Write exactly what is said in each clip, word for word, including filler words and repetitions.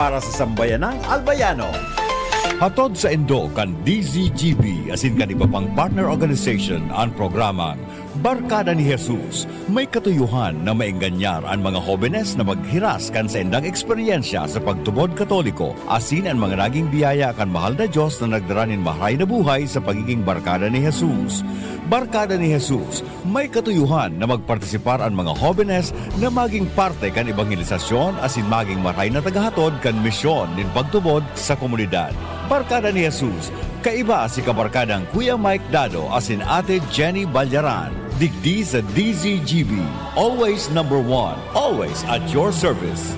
para sa sambayanang Albayano. Hatod saindo kan D Z G B asin kan iba pang partner organization an programang Barkada ni Jesus. May katuyohan na maengganyar an mga hobenes na maghiras kan saindang eksperyensya sa pagtubod Katoliko, asin an mga naging biyaya kan mahal na Dios na nagdara nin maharay na buhay sa pagiging barkada ni Jesus. Barkada ni Jesus, may katuyohan na magpartisipar an mga hobenes na maging parte kan ebanghelisasyon asin maging maray na tagahatod kan misyon nin pagtubod sa komunidad. Barkada ni Jesus, kaiba si Kabarkadang Kuya Mike Dado asin Ate Jenny Balyaran. Digdi sa D Z G B, always number one, always at your service.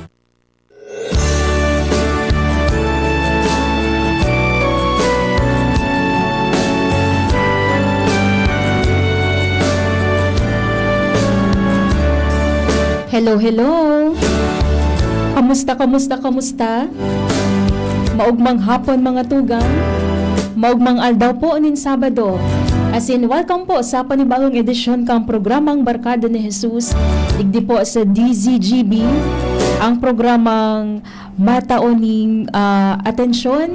Hello, hello! Kamusta, kamusta, kamusta? Maugmang hapon, mga tugang. Maugmang aldaw po nin Sabado. Asin, welcome po sa panibagong edisyon kang programang Barkada ni Jesus, digdi po sa D Z G B, ang programang matao ning, ah, atensyon,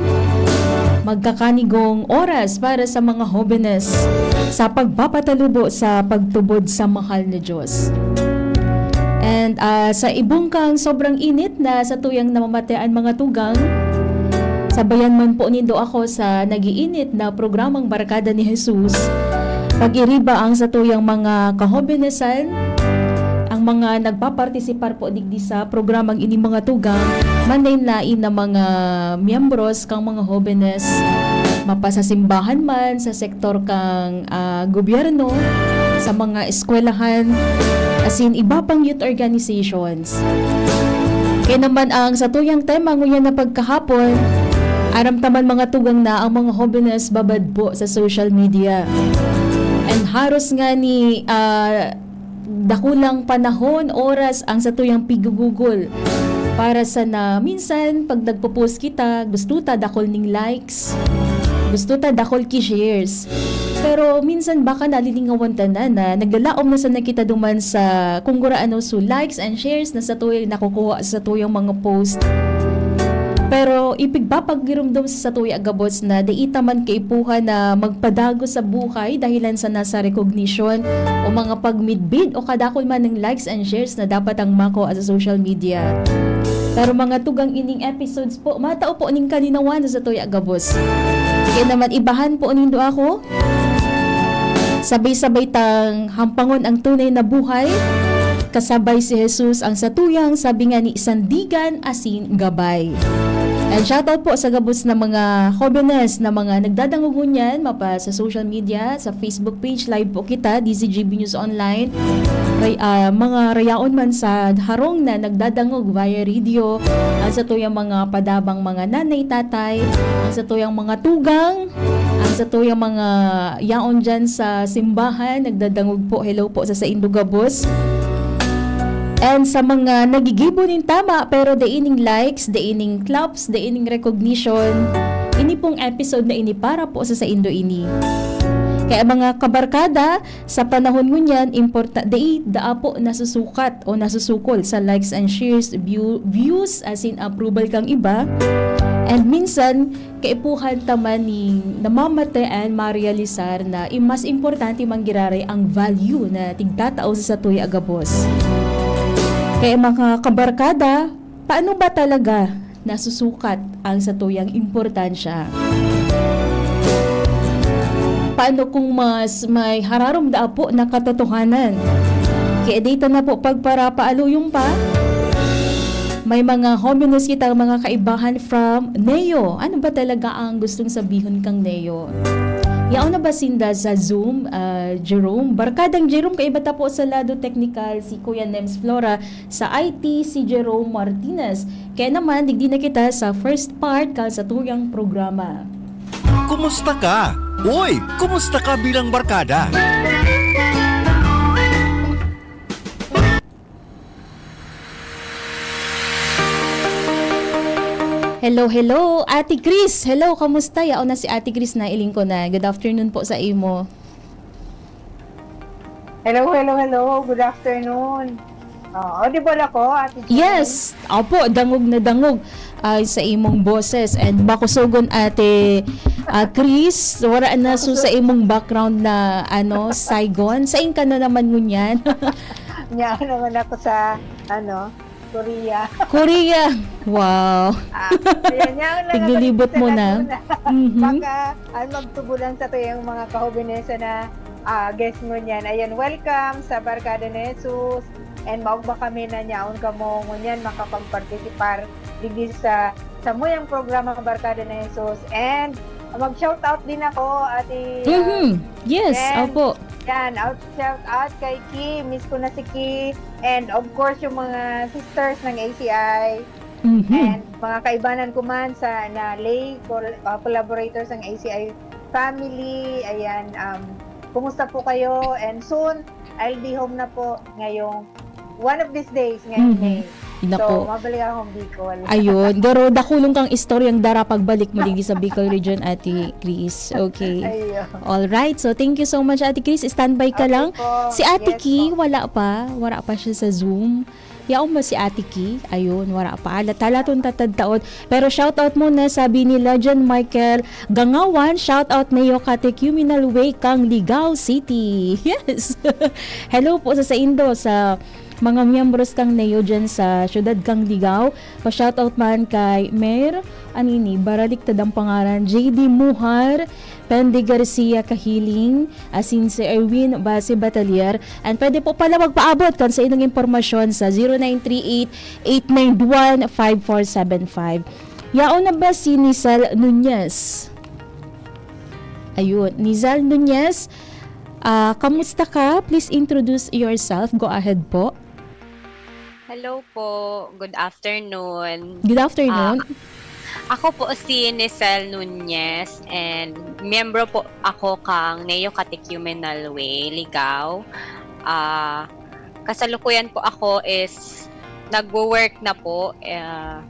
magkakanigong oras para sa mga hobenes sa pagpapatalubo sa pagtubod sa mahal na Diyos. And, ah, sa ibong kang sobrang init na satuyang namamatean, mga tugang, sabayan man po nindo ako sa nag-iinit na programang Barkada ni Jesus. Pag-iriba ang satuyang mga kahobenesan, ang mga nagpapartisipar po digdi sa programang ini, mga tugang, manlain-lain na mga miyembros kang mga hobenes, mapa sa simbahan man, sa sektor kang, ah, gobyerno, sa mga eskwelahan, asin iba pang youth organizations. Kaya naman ang satuyang tema ngunyan na pagkahapon, aram ta man, mga tugang, na ang mga hobenes babad po sa social media. And haros nga ni, ah, dakulang panahon, oras ang satuyang pigugugol para sana minsan pag nagpo-post kita, gusto ta dakul ning likes, gusto ta dakul ki shares. Pero minsan baka nalilingawan ta na, na naglalaom na sana kita duman sa kung gurano so likes and shares na satuyang nakukuha sa satuyang mga post. Pero ipigpapagirumdom sa satuya gabos na dai ta man kaipuhan na magpadagos sa buhay dahilan sana sa rekognisyon o mga pagmidbid o kadakul man ning likes and shares na dapat ang makua sa social media. Pero mga tugang, ining episodes po, matao po ning kalinawan sa satuya gabos. Kaya naman ibahan po nindo ako. Sabay-sabay tang hampangon ang tunay na buhay. Kasabay si Jesus ang satuyang, sabi nga ni, sandigan asin gabay. And shoutout po sa gabos na mga hobenes na mga nagdadangog ngunyan, mapa sa social media, sa Facebook page, live po kita, D Z G B News Online. Ray-, ah, mga rayaon man sa harong na nagdadangog via radio, ang satuyang mga padabang mga nanay, tatay, ang satuyang mga tugang, ang satuyang mga yaon dyan sa simbahan, nagdadangog po, hello po sa saindo gabos. And sa mga nagigibo nin tama, pero dai ning likes, dai ning claps, dai ning recognition, ini pong episode na ini para po sa saindo ini. Kaya mga kabarkada, sa panahon ngunyan, importa-, dai daa po nasusukat o nasusukol sa likes and shares, view-, views, asin approval kang iba. And minsan, kaipuhan ta man ning namamatean marealisar na i-, mas importante man giraray ang value na tigtatao sa satuya gabos. Kaya mga kabarkada, paano ba talaga nasusukat ang satuyang importansya? Paano kung mas may hararom daa po na katotohanan? Kaya dito na po pagparapaaluyon pa. May mga homenes kitang mga kaibahan from Neo. Ano ba talaga ang gustong sabihon kang Neo? Yaon na ba sinda sa Zoom, ah, Jerome? Barkadang Jerome, kaiba ta po sa lado teknikal si Kuya Nems Flora, sa I T si Jerome Martinez. Kaya naman, digdi na kita sa first part kan satuyang programa. Kumusta ka? Uy, kumusta ka bilang barkada? Hello, hello, Ate Chris. Hello, kamusta? Yaon na si Ate Chris, nailing ko na. Good afternoon po sa imo. Hello, hello, hello. Good afternoon. Oh, audible ako, Ate Jane? Yes. Opo, dangog na dangog. ah, sa imong boses. And makusogon, Ate, ah, Chris, wala na so sa imong background na, ano, Saigon. Sain ka na naman ngunyan? Nya naman ako sa, ano, Korea. Korea. Wow. Ah, ayan, yan na Tiglilibot naman mo sa na. Laguna. Mhm. Baka, ano, magtubulan sa to yung mga kahobenesa na ah, guest ngunyan. Ayan, welcome sa Barkada ni Jesus. And maugma kami na nyaon kamo ngunyan makapagpartisipar digdi sa samuyang programa Barkada ni Jesus. And mag-shout out din ako, Ate, ah, Mhm. Yes, Jen. Opo. Yan, out, shout out kay Ki. Miss ko na si Ki. And of course, yung mga sisters ng A C I. Mhm. And mga kaibanan ko man sa na lay col- uh, collaborators ng A C I family. Ayan, um, kumusta po kayo? And soon, I'll be home na po ngayong one of these days, ngayong Mhm. May. Yun na So, po. Mabalik akong Bicol. Ayun. Garo, dakulong kang istoryang dara pagbalik mo digdi sa Bicol Region, Ate Chris. Okay. Ayun. All right. So, thank you so much, Ate Chris. Standby ka Okay lang. po. Si Ate Yes Ki, po. Wala pa. Wala pa siya sa Zoom. Yaon ba si Ate Ki? Ayun, wala pa. Ala, talaton tatadtaon. Pero shout out muna, sabi ni Legend Michael Gangawan, shout out Neo Catechumenal Way, Canligao City. Yes. Hello po sa saindo, sa mga miyembros kang Neo dyan sa syudad kang Ligao. Pa-shout out man kay Mayor, anini, baraliktad ang pangaran, J D Muhar, Pendy Garcia Kahiling, asin si Erwin Base Batalier. And pwede po pala magpaabot kan sa inong impormasyon sa zero nine three eight, eight nine one, five four seven five. Yaon na ba si Nisel Nunez? Ayun, Nisel Nunez, ah, kamusta ka? Please introduce yourself. Go ahead po. Hello po. Good afternoon. Good afternoon. Ako po si Nisel Nunez and miyembro po ako kang Neo Catechumenal Way, Ligao. Ah, kasalukuyan po ako is nagwo-work na po, ah,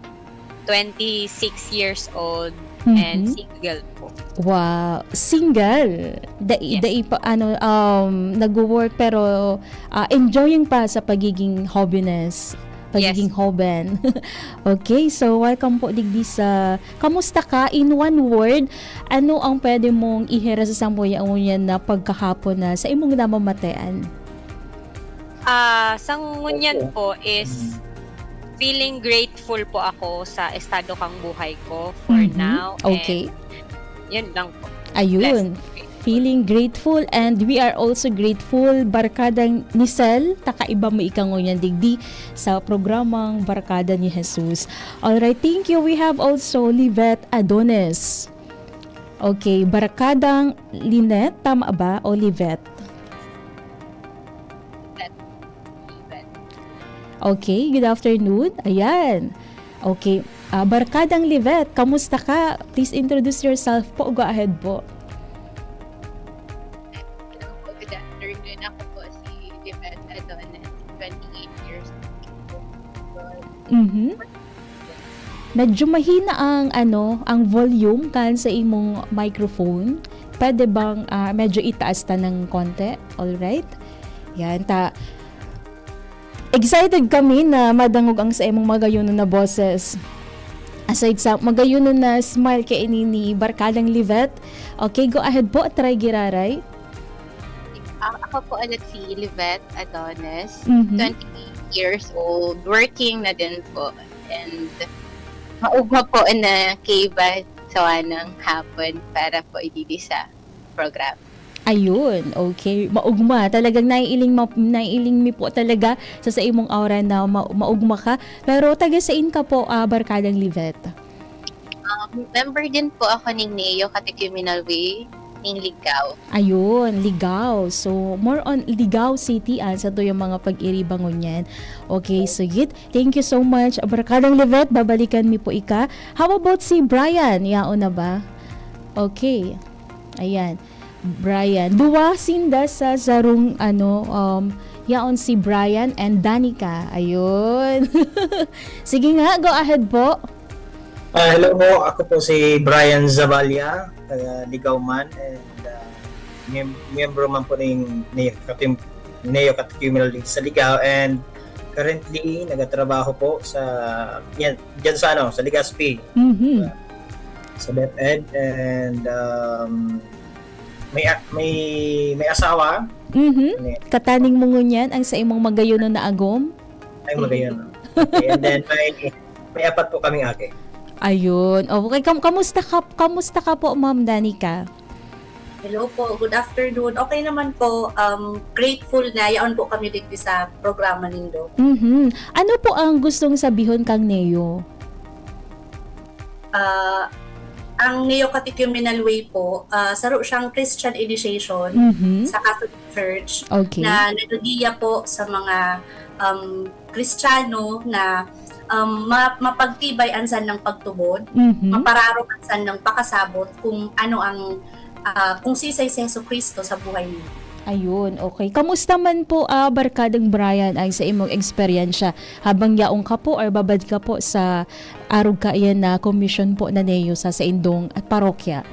twenty-six years old and Mhm. single po. Wow, single. Dai, Yes. dai pa, ano, um, nagwo-work pero ah, enjoying pa sa pagiging hobeness. Pagiging Yes. hoben. Okay, so welcome po digdi sa Kamusta Ka? In one word, ano ang pwede mong ihera sa samuyang ngunyan na pagkahapon na sa imong namamatean? Ah, sa ngunyan po is feeling grateful po ako sa estado kang buhay ko for Mhm. now. Okay. And yun lang po. Ayun. Blessed. Feeling grateful, and we are also grateful, Barkadang Nisel, ta kaiba mo ika ngunyan digdi sa programang Barkada ni Jesus. Alright, thank you. We have also Livette Adones. Okay, Barkadang Lynette, tama ba? O Livette? Okay, good afternoon. Ayan. Okay. Ah, Barkadang Livette, kamusta ka? Please introduce yourself po. Go ahead po. Hello po, good afternoon. Ako po si Livette Adones, twenty-eight years old. Mhm. Medyo mahina ang, ano, ang volume kan sa imong microphone. Pwede bang, ah, medyo itaas ta ng konti? All right? Yan, ta excited kami na madangog ang sa imong magayonon na boses. Aside sa magayonon na smile kay ini ni Barkadang Livette. Okay, go ahead po, try giraray. Ah, ako po ulit si Livette Adones, Mhm. twenty-eight years old, working na din po. And maugma po na kaiba sa ng hapon para po ididi sa program. Ayun, okay. Maugma. Talagang naiiling, ma- naiiling mi po talaga sa, sa imong aura na ma- maugma ka. Pero taga sain ka po, ah, Barkadang Livette? Um, member din po ako ng Neo Catechumenal Way, ng Ligao. Ayun, Ligao. So, more on Ligao City, ah, sa to yung mga pag-iriba ngunyan. Okay, so yun. Thank you so much. Barkadang Livette, babalikan mi po ika. How about si Brian? Yaon na ba? Okay. Ayan. Brian. Duwa sinda sa sarong, ano, um, yaon si Brian and Danica. Ayun. Sige nga, go ahead po. Ah, hello po, ako po si Brian Zavalla, taga Ligao man, and ah, miyem- miyembro man po ng Neo Catem- Neo Catechumenal dito sa Ligao, and currently, nagatrabaho po sa, yan, dyan sa ano, sa Legazpi, Mhm. sa DepEd, and, um, may a-, may, may asawa. Mhm. Ano yan? Kataning mo ngunyan ang sa imong magayonon na agom? Ay, magayon. Okay, and then may, may apat po kaming aki. Ayun. Okay, kam-, kamusta ka, kamusta ka po, Ma'am Danica? Hello po, good afternoon. Okay naman po, um, grateful na yaon po kami digdi sa programa nindo. Mhm. Ano po ang gustong sabihon kang Neo? Ah, ang Neo-Catechumenal Way po, ah, saro siyang Christian initiation Mhm. sa Catholic Church Okay. na naggigiya po sa mga, um, Kristiyano na, um, ma-, mapagtibay an sandang pagtubod, Mhm. mapararong an sandang pakasabot kung ano ang, ah, kung sisay si Jesu-Cristo sa buhay niya. Ayun, okay. Kamusta man po, ah, Barkadang Brian, ang sa imong eksperyensya habang yaon ka po or babad ka po sa arog kaiyan na komisyon po na Neo sa saindong parokya?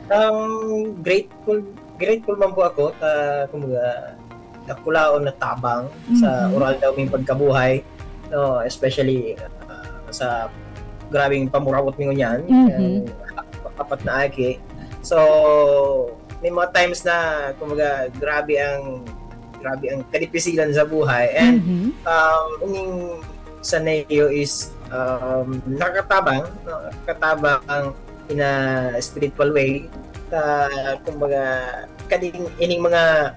Um, grateful, grateful man po ako ta, kumbaga, dakulaon na tabang sa Mhm. oral daw ming pagkabuhay, no, especially, ah, sa grabing pamurawot mi ngunyan, Mhm. ang apat na aki. So, may mga times na, kumbaga, grabe ang, grabe ang kadipisilan sa buhay. And, Mhm. um, ining sa Neo is, um, nakakatabang, no? Nakakatabang in a spiritual way. Sa, kumbaga, kading, ining mga,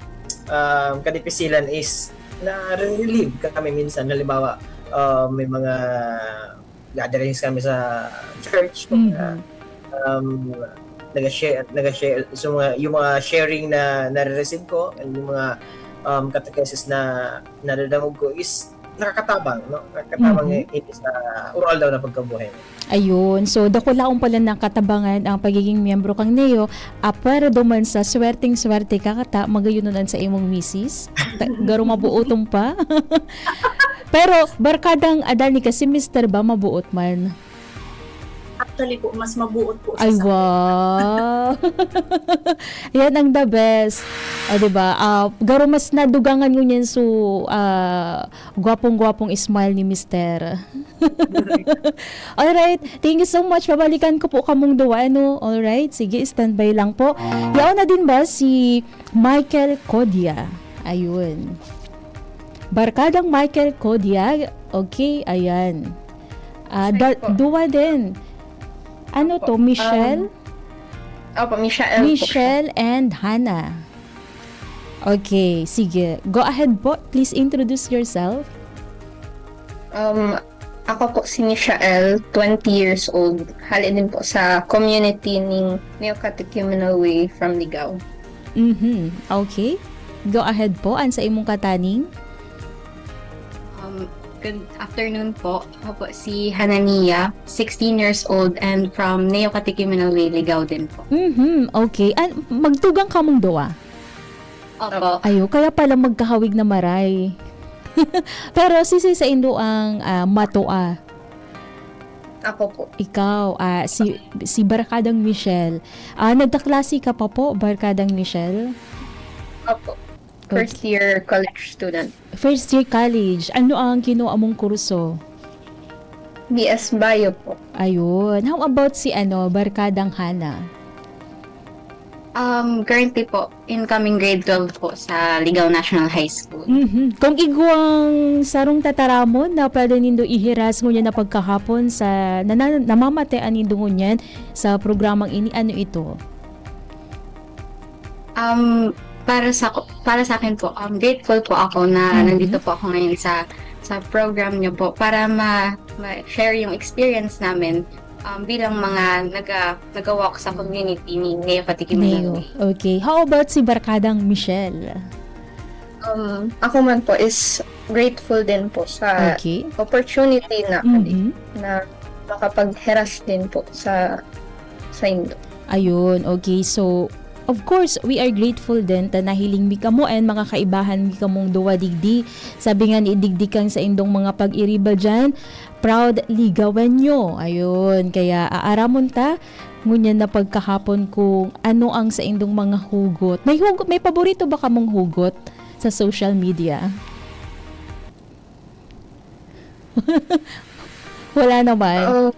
um, kadipisilan is na-relieve kami minsan. Halimbawa, uh, may mga gatherings kami sa church, Mhm. uh, um, nag-share, nag-share, so mga, yung mga sharing na nare-receive ko, and yung mga, um, catechesis na nadadangog ko is nakakatabang, no? Nakakatabang Mhm. eh, sa oral daw na pagkabuhay. Ayun. So, dakulaon pala ng katabangan ang pagiging miyembro kang Neo. Apwera duman sa swerteng-swerte ka kata, magayonon an sa imong misis. Ta-, garo mabuoton pa. Pero, Barkadang Danica, si Mister ba mabuot man? Actually po, mas mabuot po Ay, sa wow. Yan ang the best. O, di ba? Ah, garo mas nadugangan ngunyan so, ah, gwapong-gwapong smile ni Mister. Alright. Thank you so much. Babalikan ko po kamong duwa, ano? Alright. Sige, standby lang po. Yaon na din ba si Michael Codia? Ayun. Barkadang Michael Codia. Okay, ayan. Ah, Sorry da- po. Duwa din. Ano Opo. to, Michelle? Um, opo, Michelle po siya. Michelle and Hannah. Okay, sige. Go ahead po. Please introduce yourself. Um, ako po si Michelle, twenty years old. Hali din po sa community ning Neo-Catechumenal Way from Ligao. Mhm. Okay. Go ahead po. An sa imong kataning? Um, good afternoon po. Ako po si Hanania, sixteen years old and from Neo Catechumenal Way, Ligao din po. Mhm. Okay. An, magtugang kamong duwa? Opo. Ayo, kaya pala magkahawig na maray. Pero sisi sa indo ang, ah, matua? Ako po. Ikaw, ah, si, si Barkadang Michelle. Ah, nagkaklase ka pa po, Barkadang Michelle? Opo. First year college student. First year college. Ano ang kinuha mong kurso? B S Bio po. Ayun. How about si ano, Barkadang Hana? Um, currently po, incoming grade twelve po sa Ligao National High School. Mhm. Kung igwang sarong tataramon na pwede nindo ihiras ngunyan na pagkahapon sa nana-, namamatean nindo ngunyan sa programang ini, ano ito? Um, para sa para sa akin po, um, grateful po ako na Mhm. nandito po ako ngayon sa sa program niyo po para ma, ma-share yung experience namin um, bilang mga naga, nagawalk sa community ni Neo Patikimanan. Neo. Okay. How about si Barkadang Michelle? Um, ako man po is grateful din po sa Okay. opportunity na Mhm. na makapaghiras din po sa sa indo. Ayun, okay. So, of course, we are grateful din ta nahiling mi kamo and mga kaibahan mi kamong duwa digdi. Sabi nga ni digdi kang sa indong mga pag-iriba dyan, proud Ligawenyo. Ayun, kaya aaramon ta ngunyan na pagkahapon kung ano ang sa indong mga hugot. May hugot, may paborito ba kamong hugot sa social media? Wala naman. Oo.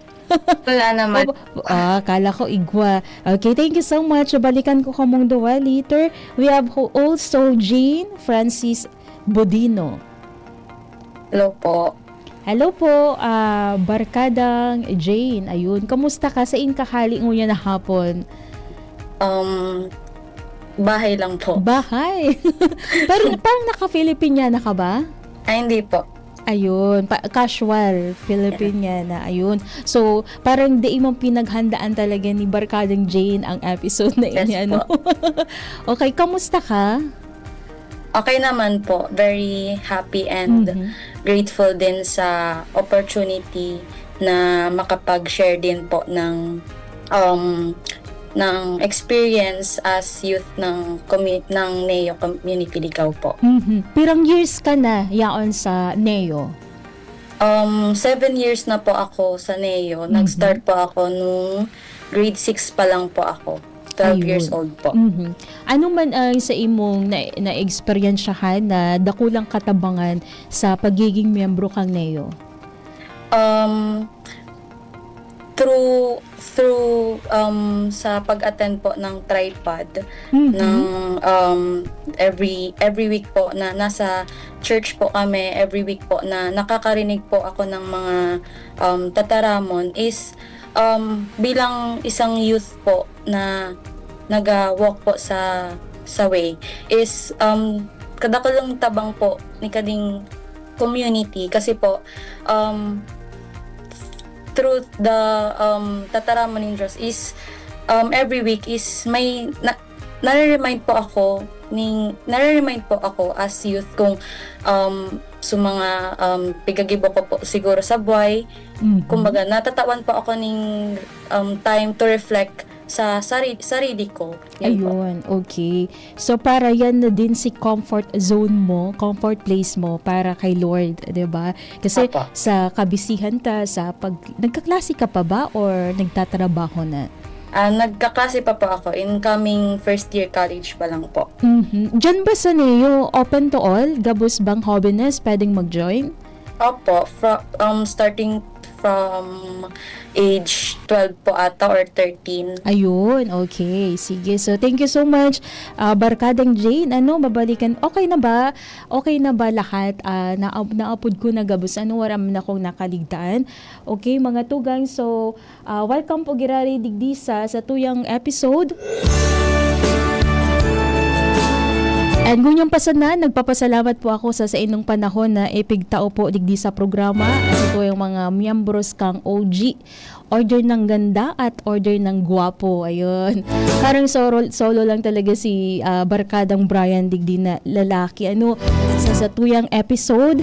Wala naman. O, ah, kala ko igwa. Okay, thank you so much. Balikan ko kamong duwa later. We have ho- also Jane Francis Bodino. Hello po. Hello po, ah, Barkadang Jane. Ayun, kamusta ka? Sain ka hali ngunyan na hapon? Um, bahay lang po. Bahay. Pero parang naka-Filipiniana ka ba? Ay, hindi po. Ayun, pa- casual, Filipiniana. Ayun. So, parang di imong pinaghandaan talaga ni Barkadang Jane ang episode na Yes ini, ano? po. Okay, kamusta ka? Okay naman po. Very happy and Mhm. grateful din sa opportunity na makapag-share din po ng um ng experience as youth ng commu- ng Neo Community Ligao po. Mhm. Pirang years ka na yaon sa Neo? Um, seven years na po ako sa Neo. Mhm. Nag-start po ako nung grade six pa lang po ako. Twelve Ayun. Years old po. Mhm. Ano man ang sa imong na, na-eksperyensyahan na dakulang katabangan sa pagiging miyembro kang Neo? Um, through through um sa pag-attend po ng tripod Mhm. ng um every every week po na nasa church po kami, every week po na nakakarinig po ako ng mga um tataramon is um bilang isang youth po na naga-walk po sa sa way is um kadakulang tabang po ni kading community kasi po um through the um tataramon nin Diyos is um every week is may na, nare-remind po ako ning nare-remind po ako as youth kung um sa mga um pigagibo ko po siguro sa buhay. Mhm. Kumbaga, natatawan po ako ning um time to reflect sa sarili, sarili ko. Yun po. Ayun, okay. So, para yan na din si comfort zone mo, comfort place mo para kay Lord, 'di ba? Kasi Apa. Sa kabisihan ta, sa pag... Nagkaklase ka pa ba or nagtatrabaho na? Ah, nagkaklase pa po ako. Incoming first year college pa lang po. Mhm. Diyan ba sa Neo, open to all? Gabos bang hobeness pwedeng mag-join? Opo, fro- um, starting from age twelve po ata or thirteen. Ayun, okay. Sige. So, thank you so much, ah, Barkadang Jane. Ano, babalikan, okay na ba? Okay na ba lahat? Ah, na, naapod ko na gabos. Ano, wala man akong nakaligtaan. Okay, mga tugang. So, ah, welcome po, girari digdi sa satuyang episode. And ngunyan pa sana, nagpapasalamat po ako sa saindong panahon na ipigtao po digdi sa programa. At ito yung mga miyembros kang O G, Order ng Ganda at Order ng Gwapo. Ayun. Parang solo, solo lang talaga si, ah, Barkadang Brian digdi na lalaki. Ano, sa satuyang episode.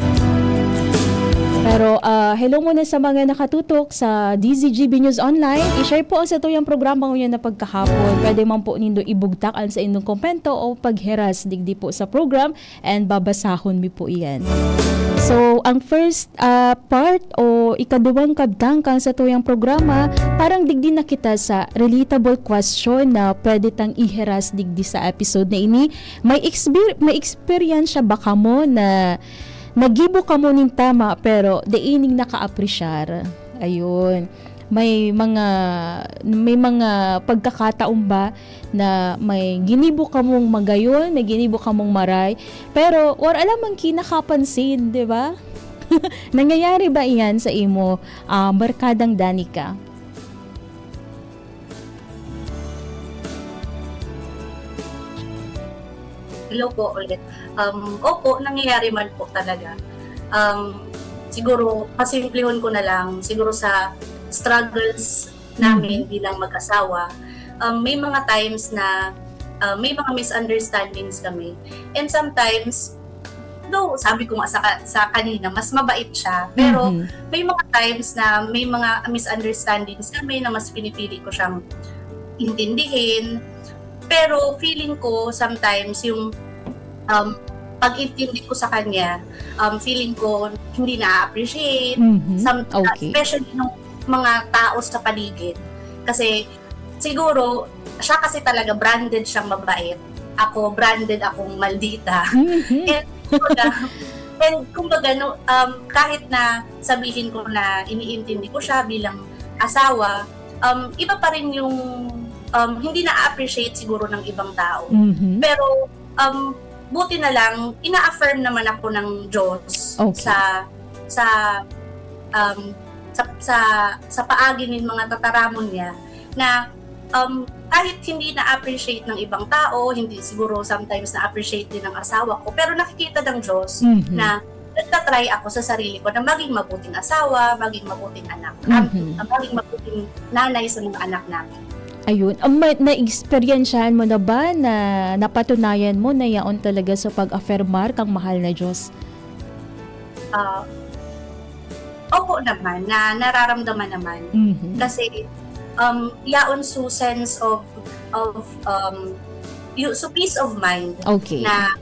Pero, ah, hello muna sa mga nakatutok sa D Z G B News Online. I-share po ang satuyang programa ngunyan na pagkahapon. Pwede man po nindo ibugtak ang saindong komento o pagheras digdi po sa program and babasahon mi po iyan. So, ang first, ah, part o ikaduwang kabtang kan satuyang programa, parang digdi na kita sa relatable question na pwede tang iheras digdi sa episode na ini. May exper-, may eksperyensya ba kamo na nagibo kamo nin tama pero dai nin nakaapresyar? Ayun. May mga, may mga pagkakataon ba na may ginibo kamong magayon, may ginibo kamong maray, pero wara lamang ki nakapansin, 'di ba? Nangyayari ba iyan sa imo, ah, Barkadang Danica? Hello po ulit. Um, opo, nangyayari man po talaga. Um, siguro, pasimplihon ko na lang, siguro sa struggles namin bilang mag-asawa, um, may mga times na uh, may mga misunderstandings kami. And sometimes, though sabi ko nga sa, ka- sa kanina, mas mabait siya, pero Mhm. may mga times na may mga misunderstandings kami na mas pinipili ko siyang intindihin. Pero feeling ko sometimes yung um, pag-intindi ko sa kanya, um, feeling ko hindi na-appreciate. Mhm. Some, Okay. Especially nung mga tao sa paligid. Kasi siguro, siya kasi talaga branded siyang mabait. Ako, branded akong maldita. Mhm. And, kumbaga, And kumbaga, no, um, kahit na sabihin ko na iniintindi ko siya bilang asawa, um, iba pa rin yung, um, hindi na-appreciate siguro ng ibang tao. Mhm. Pero, um, buti na lang, ina-affirm naman ako ng Diyos Okay. sa, sa, um, sa, sa, sa paagi nin mga tataramon niya na, um, kahit hindi na-appreciate ng ibang tao, hindi siguro sometimes na-appreciate din ng asawa ko, pero nakikita ng Diyos Mhm. na nagtatry ako sa sarili ko na maging mabuting asawa, maging mabuting anak, um, Mhm. maging mabuting nanay sa mga anak namin. Ayun. Ang may, naeksperyensyahan mo na ba na napatunayan mo na yaon talaga sa pag-afirmar kang mahal na Diyos? Ah, opo naman, na nararamdaman naman. Mhm. Kasi, um, yaon su sense of, of, um, yu-, su peace of mind Okay. na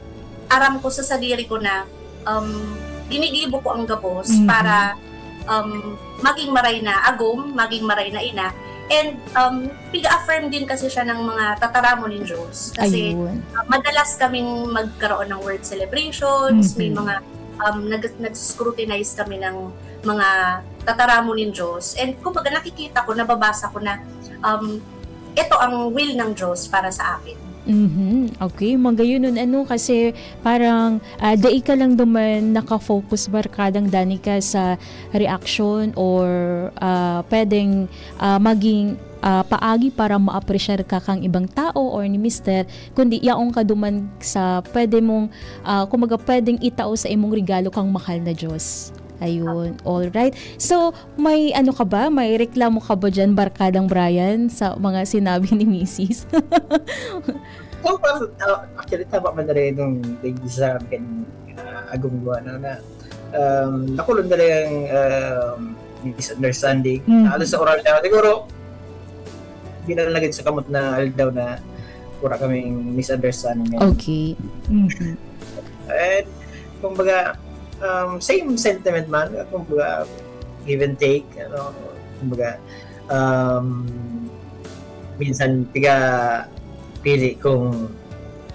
aram ko sa sadiri ko na, um, ginigibo ko ang gabos Mhm. para, um, maging maray na agom, maging maray na ina. And, um, piga-affirm din kasi siya ng mga tataramon nin Diyos. Kasi, Ayun. uh, madalas kaming magkaroon ng word celebrations, may Mhm. mga, um, nag-, nag-scrutinize kami ng mga tataramon nin Diyos. And kumbaga nakikita ko, nababasa ko na, um, ito ang will ng Diyos para sa akin. Mhm. Okay, magayon nun, ano, kasi parang, ah, dai ka lang duman naka-focus, barkadang Danica, sa reaction or, ah, pwedeng, ah, maging, ah, paagi para ma-appreciate ka kang ibang tao or ni mister, kundi yaon ka duman sa pwede mong, ah, kumbaga, pwedeng itao sa imong regalo kang mahal na Diyos. Ayun, alright. So, may ano ka ba? May reklamo ka ba diyan, Barkadang Brian, sa mga sinabi ni misis? So, parang, ah, actually, tama man na rin itong nag-, sa akin, ah, agumguan, ano, na, um, nakulong na lang ang, um, misunderstanding. Mhm. Halos sa oral na, siguro, bilang lagid sa kamot na aldaw na wala kaming misunderstanding ngayon. Okay. Mhm. And, kumbaga, um, same sentiment man, kumbaga, give and take, ano, kumbaga, um, minsan piga pili kung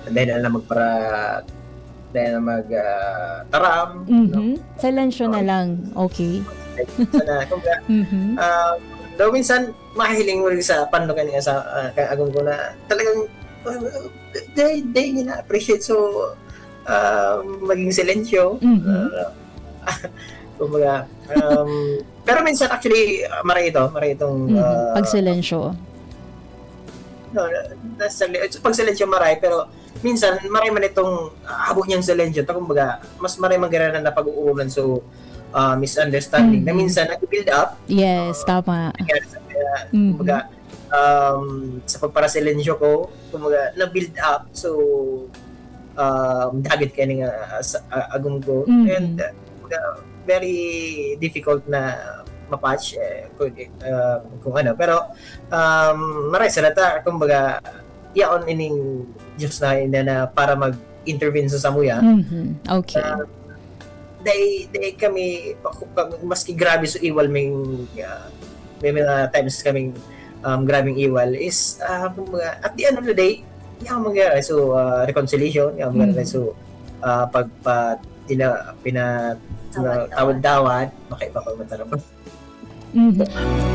dahil na lang magpara-, dahil na mag, ah, taram, no? Mhm. Silensyo na lang. Okay. Sana, kumbaga, Mhm. um, daw minsan, mahiling mo rin sa pano kani sa, ah, kang agom ko na talagang, ah, dahil, dahil niya na-appreciate. So, ah, maging silensyo. Mhm. Ah, kumbaga, um, pero minsan actually, ah, maray ito, maray itong, Mhm. ah, Pagsilensyo. No, na-, nasa, pag silensyo maray, pero minsan maray man itong, ah, habo niyang silensyo. Ta, kumbaga, mas maray man gana na napag-uurulan. So, ah, misunderstanding na Mhm. minsan nag-build up. Yes, Ah, tama. nangyari sa kaya, Mhm. kumbaga, um, sa pagparasilensyo ko, kumbaga, na-build up. So, um, dagit kaya nga, ah, sa, ah, agom ko. Mhm. And, ah, kumbaga, very difficult na ma-patch, eh, kung, ah, kung ano. Pero, um, maray sa lata, kumbaga, yaon ining Diyos na, na, na para mag-intervene sa samuya. Mhm. Okay. Ah, dai, dai kami, maski grabe so iwal, may, ah, may mga times kaming, um, grabeng iwal is, ah, kumbaga, at the end of the day, yaon mangyari. So, ah, reconciliation, yaon mangyari. Mhm. So, ah, pagpa-, tina-, pina-, Tawad-tawad. tawad-tawad, makaiba pag matarapos. Mhm.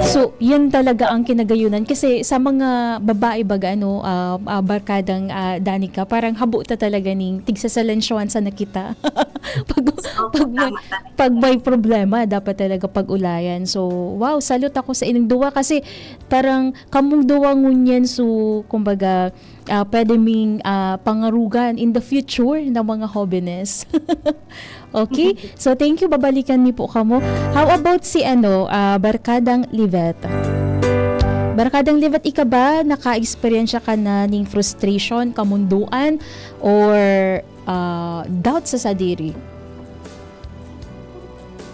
So, yan talaga ang kinagayunan. Kasi sa mga babae baga, ano, ah, ah, barkadang, ah, Danica, parang habo ta talaga ning tigsasalensyohan sana kita. Pag, Opo, pag may, tama, tama. pag may problema, dapat talaga pag-ulayan. So, wow, salute ako sa inyong duwa kasi parang kamong duwa ngunyan, so, kumbaga, ah, pwede ming, ah, pangarugan in the future ng mga hobenes. Okay? So, thank you. Babalikan mi po kamo. How about si, ano, ah, Barkadang Livet? Barkadang Livet, ika ba naka-eksperyensya ka na ning frustration, kamundoan, or, ah, doubt sa sadiri?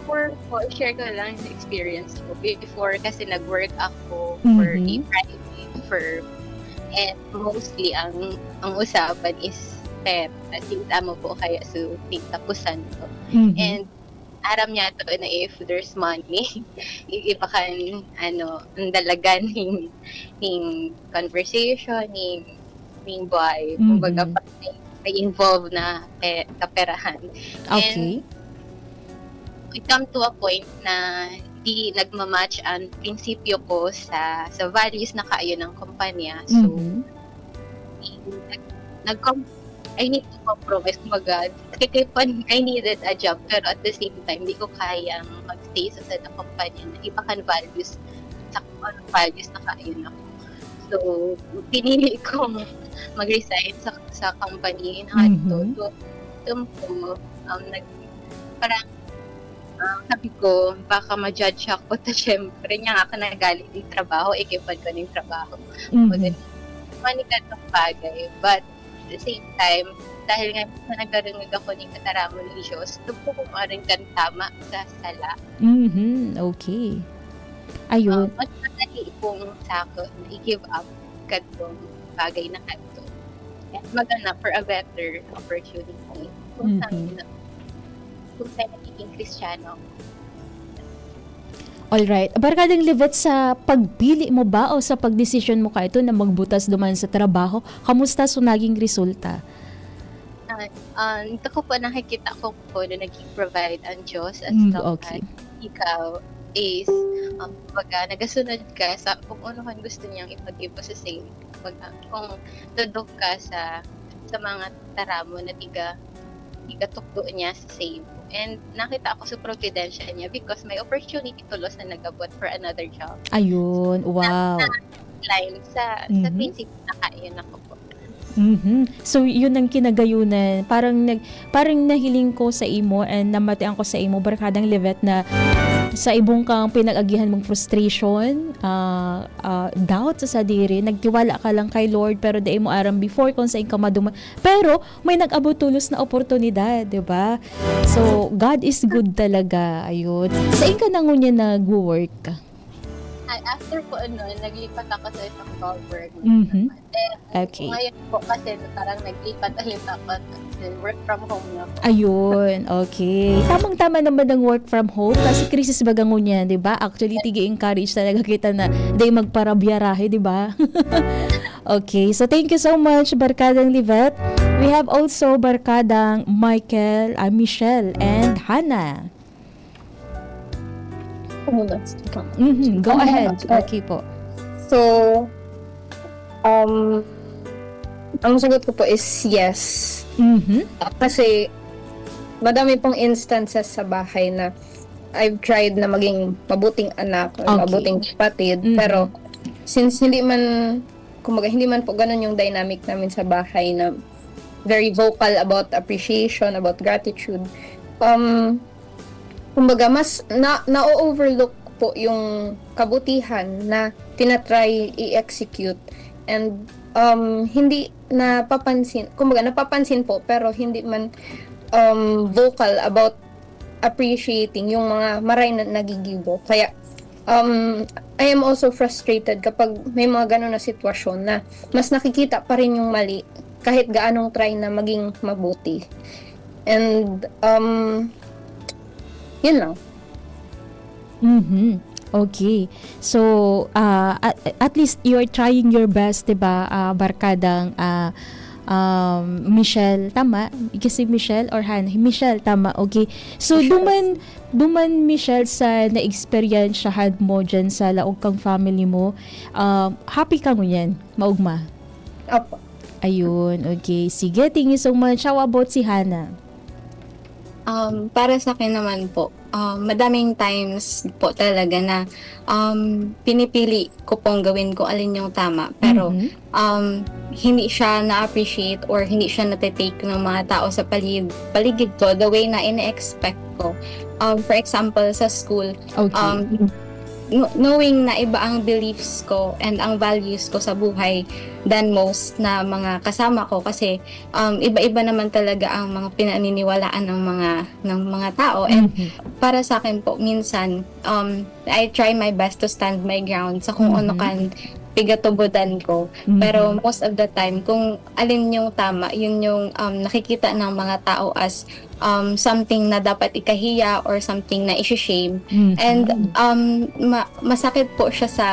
For, for share ko lang sa experience ko. Before, kasi nag-work ako for a Mhm. private firm. And mostly, ang, ang usapan is pera. As in, tama po kaya so, tapusan ko. Mhm. And aram niya to na if there's money, i-, iba kan, ano, ang dalagan ning, ning conversation, ning, ning buhay. Kumbaga, Mhm. pag may, may involved na pe-, kaperahan. And Okay. it come to a point na di nagma-match ang prinsipyo ko sa, sa values na kaayon ng kumpanya. So, Mhm. nag, nag, I need to compromise. Kumbaga, I keep on, I needed a job, pero at the same time, di ko kayang mag-stay sa sada kumpanya na iba kan values, sa kung anong values na kaayon ako. So, pinili kong mag-resign sa, sa company na ato. Mhm. So, ito po, um, nag, parang, ah, sabi ko, baka ma-judge ako. Ta syempre, niya ako nagaling ng trabaho, ikipan ko ng trabaho. Mhm. Maganda. Mani ka bagay. But at the same time, dahil nga sa nagarungag ako ni kataramon ni Diyos, ito po kung aring kan tama sa sala. Mhm. Okay. Ah, Ayun. mas madali pong sa ako na i-give up kadtong bagay na kadto. At maghanap for a better opportunity. Kung Mhm. saan na, kung saan nagiging Kristiyano. Alright. Barkadang Livet, sa pagpili mo ba o sa pagdesisyon mo kaito na magbutas duman sa trabaho, kamusta so naging resulta? Ah, ah, ito ko po nakikita ko po na nag-provide ang Diyos as Mm, long okay. as ikaw is, um, kumbaga, nagasunod ka sa kung ano ang gusto niyang ipag-ibo sa sa'yo. Kumbaga, kung tudok ka sa, sa mga taramon na tiga, tiga tukdo niya sa sa'yo. And nakita ko sa providential niya because may opportunity tulos na nag-abot for another job. Ayun. Wow. Line sa, sa Mhm. prinsipyo na kaayon ako po. Mhm. So, yun ang kinagayunan. Parang nag-, parang nahiling ko sa imo and namatian ko sa imo, Barkadang Livet, na sa ibong kang pinag-agihan mong frustration, ah, ah, doubt sa sadiri, nagtiwala ka lang kay Lord, pero dai mo aram before kung saan ka maduma-, pero may nag-abot tulos na oportunidad, di ba? So, God is good talaga. Ayun. Saan ka na ngunyan nagwo-work? Ay, after po ano, naglipat ako sa isang job work. Mhm. Eh, Okay. Ngayon po kasi parang naglipat ulit ako. Kasi work from home na po. Ayun, okay. Tamang-tama naman ang work from home kasi krisis baga ngunyan, di ba? Actually, tigi-encourage talaga kita na dai magparabiyarahe, di ba? Okay, so thank you so much, Barkadang Livet. We have also Barkadang Michael, ah, Michelle, and Hannah. Hold on. Mhm, go ahead. Okay po. So, um, ang sagot ko po is yes. Mhm. Kasi madami pong instances sa bahay na I've tried na maging mabuting anak, or Okay. mabuting kapatid, Mhm. pero since hindi man, kumbaga, hindi man po ganun yung dynamic namin sa bahay na very vocal about appreciation, about gratitude. Um, kumbaga, mas na, na-overlook po yung kabutihan na tinatry i-execute, and, um, hindi napapansin, kumbaga, napapansin po, pero hindi man, um, vocal about appreciating yung mga maray na nagigibo. Kaya, um, I am also frustrated kapag may mga ganun na sitwasyon na mas nakikita pa rin yung mali kahit gaanong try na maging mabuti. And, um, yun lang. Mhm. Okay. So, ah, at, at least you're trying your best, 'di ba, ah, barkadang, ah, um, Michelle, tama? Kasi Michelle or Han? Michelle, tama. Okay. So, Michelle. duman, duman, Michelle, sa naeksperyensyahan mo dyan sa laog kang family mo, um, happy ka ngunyan? Maugma? Opo. Ayun, okay. Sige, thank you so much. How about si Hana? Um, para sa akin naman po, um, madaming times po talaga na, um, pinipili ko pong gawin kung alin yung tama. Pero, Mhm. um, hindi siya na-appreciate or hindi siya nate-take ng mga tao sa paligid, paligid ko the way na ine-expect ko. Um, for example, sa school, Okay. um, kno-, knowing na iba ang beliefs ko and ang values ko sa buhay than most na mga kasama ko kasi, um, iba-iba naman talaga ang mga pinaniniwalaan ng mga, ng mga tao. And Mhm. para sa akin po, minsan, um, I try my best to stand my ground sa kung ano Mhm. kan pigatubodan ko. Mhm. Pero most of the time, kung alin yung tama, yun yung, um, nakikita ng mga tao as, um, something na dapat ikahiya or something na isi-shame. Mhm. And, um, ma-, masakit po siya sa,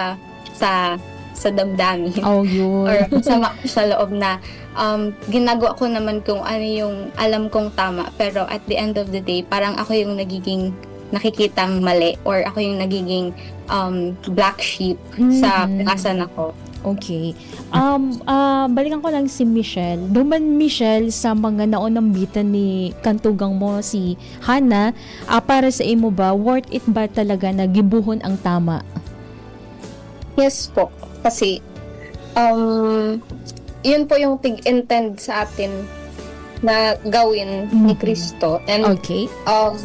sa, sa damdamin. Oh, yun. Or masama ko sa loob na, um, ginagawa ko naman kung ano yung alam kong tama, pero at the end of the day, parang ako yung nagiging nakikitang mali or ako yung nagiging, um, black sheep sa Mhm. Klase nako. Okay. Um, ah, balikan ko lang si Michelle. Duman, Michelle, sa mga naonambitan ni kantugang mo, si Hana, ah, para sa imo ba, worth it ba talaga na gibohon ang tama? Yes po. Kasi, um, yun po yung tig-intend sa atin na gawin ni Mhm. Cristo. And, Okay. um,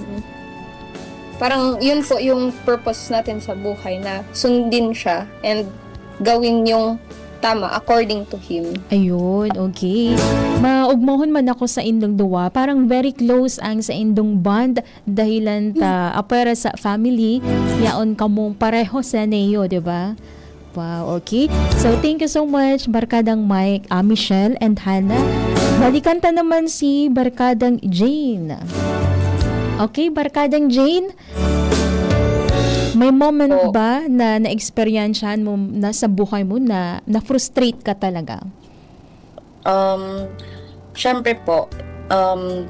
parang yun po yung purpose natin sa buhay, na sundin siya and gawin yung tama according to him. Ayun, okay. Maugmohon man ako sa indong duwa, parang very close ang sa indong bond dahilan ta apwera sa family, yaon kamong pareho sa Neo, di ba? Wow, okay. So, thank you so much, Barkadang Mike, ah, Michelle, and Hannah. Balikan ta naman si Barkadang Jane. Okay, Barkadang Jane, may moment Po. ba na naeksperyensyahan mo na sa buhay mo na na-frustrate ka talaga? Um, syempre po, um,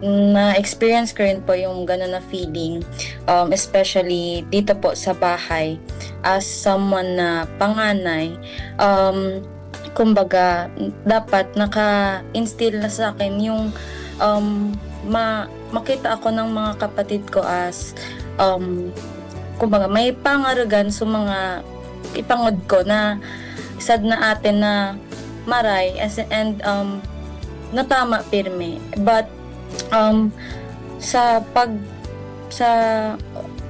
na-experience ko rin po yung gano'n na feeling, um, especially dito po sa bahay as someone na panganay. Um, kumbaga, dapat naka-instill na sa akin yung, um, ma-, makita ako ng mga kapatid ko as, um, kumbaga, may pangarugan sa mga ipangod ko na sad na atin na maray as, and, um, natama pirmi. But, um, sa pag-, sa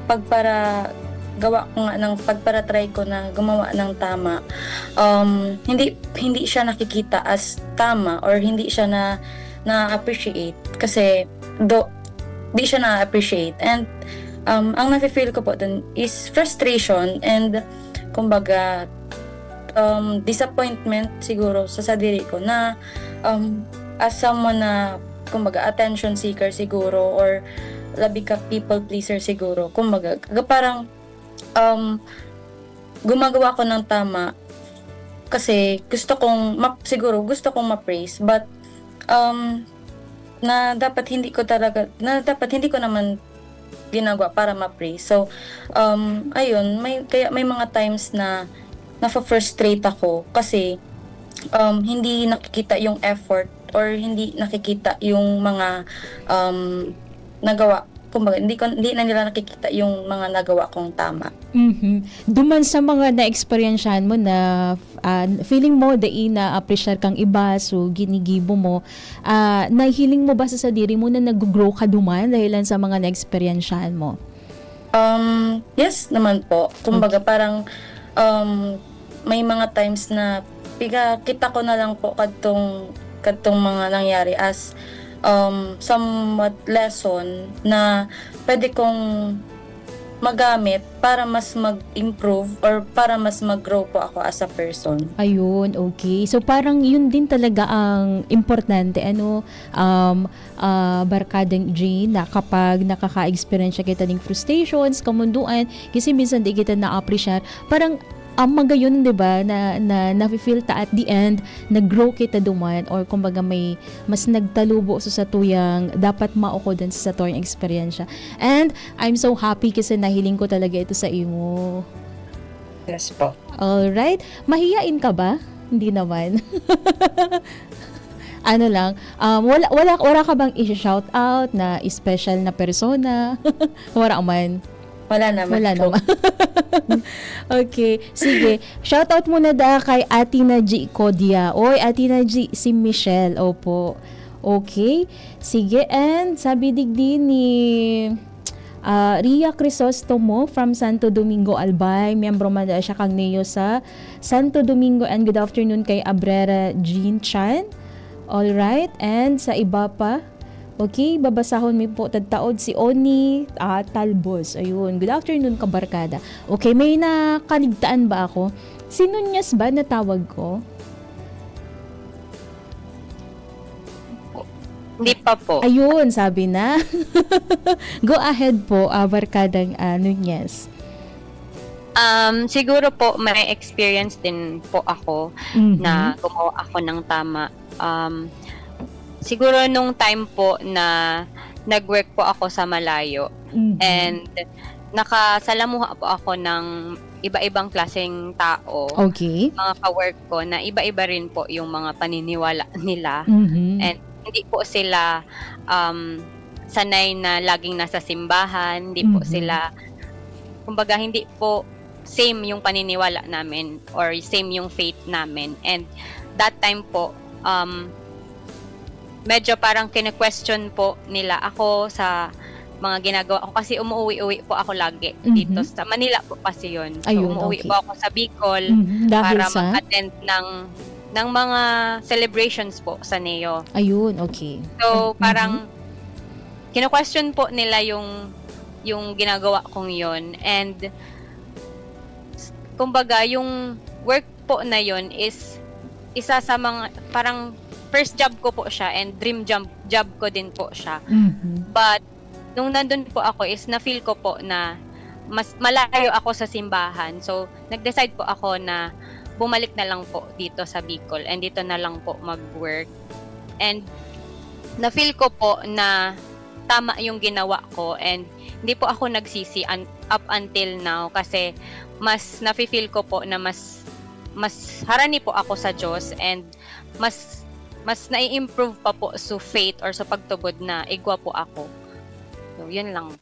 pagpara-, gawa ko nga ng pagpara-try ko na gumawa ng tama, um, hindi, hindi siya nakikita as tama or hindi siya na, na-appreciate kasi do, di siya na-appreciate. And, um, ang nafe-feel ko po dun is frustration and, kumbaga, um, disappointment siguro sa sadiri ko na, um, as someone na, kumbaga, attention seeker siguro or labi ka people pleaser siguro. Kumbaga, ga-, parang, um, gumagawa ako ng tama kasi gusto kong ma-, siguro gusto kong ma-praise, but, um, na dapat hindi ko talaga, na dapat hindi ko naman ginagawa para ma-praise. So, um, ayun, may, kaya may mga times na nafa-frustrate ako kasi, um, hindi nakikita yung effort or hindi nakikita yung mga, um, nagawa. Kumbaga, hindi ko, hindi na nila nakikita yung mga nagawa kong tama. Mhm. Duman sa mga naeksperyensyahan mo na, ah, feeling mo dai na-appreciate kang iba, so ginigibo mo, ah, nahihiling mo ba sa sadiri mo na nag-grow ka duman dahilan sa mga naeksperyensyahan mo? Um, yes naman po. Kumbaga, Okay. parang, um, may mga times na piga-, kita ko na lang po kadtong, kadtong mga nangyari as, um, somewhat lesson na pwede kong magamit para mas mag-improve or para mas mag-grow po ako as a person. Ayun, okay. So, parang yun din talaga ang importante, ano, um, ah, Barkadang Jane, na kapag nakaka-experience kita ning frustrations, kamundoan, kasi minsan di kita na-appreciate. Parang, ang magayon, di ba, na, na nafe-feel ta at the end, nag-grow kita duman, or kumbaga may mas nagtalubo sa satuyang dapat maokodan sa satuyang eksperyensya. And I'm so happy kasi nahiling ko talaga ito sa imo. Yes po. Alright. Mahiyain ka ba? Hindi naman. Ano lang, um, wala, wala, wala ka bang i-shout out na special na persona? Wala man. Wala naman Wala po. naman. Okay. Sige. Shout out muna da kay Ate Naji Kodia. Oy, Ate Naji, si Michelle. Opo. Okay. Sige. And sabi digdi ni, ah, Ria Crisostomo from Santo Domingo, Albay. Miyembro man da siya kang Neo sa Santo Domingo. And good afternoon kay Abrera Jean Chan. All right. And sa iba pa, okay, babasahon mi po tadtaod si Oni, ah, Talbos. Ayun. Good afternoon, kabarkada. Okay, may nakaligtaan ba ako? Si Nunez ba natawag ko? Hindi pa po. Ayun, sabi na. Go ahead po, ah, Barkadang, ah, Nunez. Um, siguro po, may experience din po ako Mhm. na gumawa ako ng tama. Um, siguro nung time po na nag-work po ako sa malayo. Mhm. And nakasalamuha po ako ng iba-ibang klaseng tao, Okay. mga ka-work ko, na iba-iba rin po yung mga paniniwala nila. Mhm. And hindi po sila, um, sanay na laging nasa simbahan, hindi po Mhm. sila, kumbaga, hindi po same yung paniniwala namin or same yung faith namin. And that time po, um, medyo parang kine-question po nila ako sa mga ginagawa ko kasi umuuwi-uwi po ako lagi Mhm. dito sa Manila po kasi yun. So, Ayun, umuwi okay. po ako sa Bicol Mhm. Dahil para sa? mag-attend ng, ng mga celebrations po sa Neo. Ayun, okay. So, Mhm. parang kino-question po nila yung, yung ginagawa kong yun. And s- kumbaga, yung work po na yun is isa sa mga, parang first job ko po siya and dream job, job ko din po siya. Mhm. But nung nandun po ako is na-feel ko po na mas malayo ako sa simbahan. So, nag-decide po ako na bumalik na lang po dito sa Bicol and dito na lang po mag-work. And na-feel ko po na tama yung ginawa ko and hindi po ako nagsisi un- up until now kasi mas nafe-feel ko po na mas, mas harani po ako sa Diyos and mas, mas nai-improve pa po sa faith or sa pagtubod na igwa po ako. So, yun lang.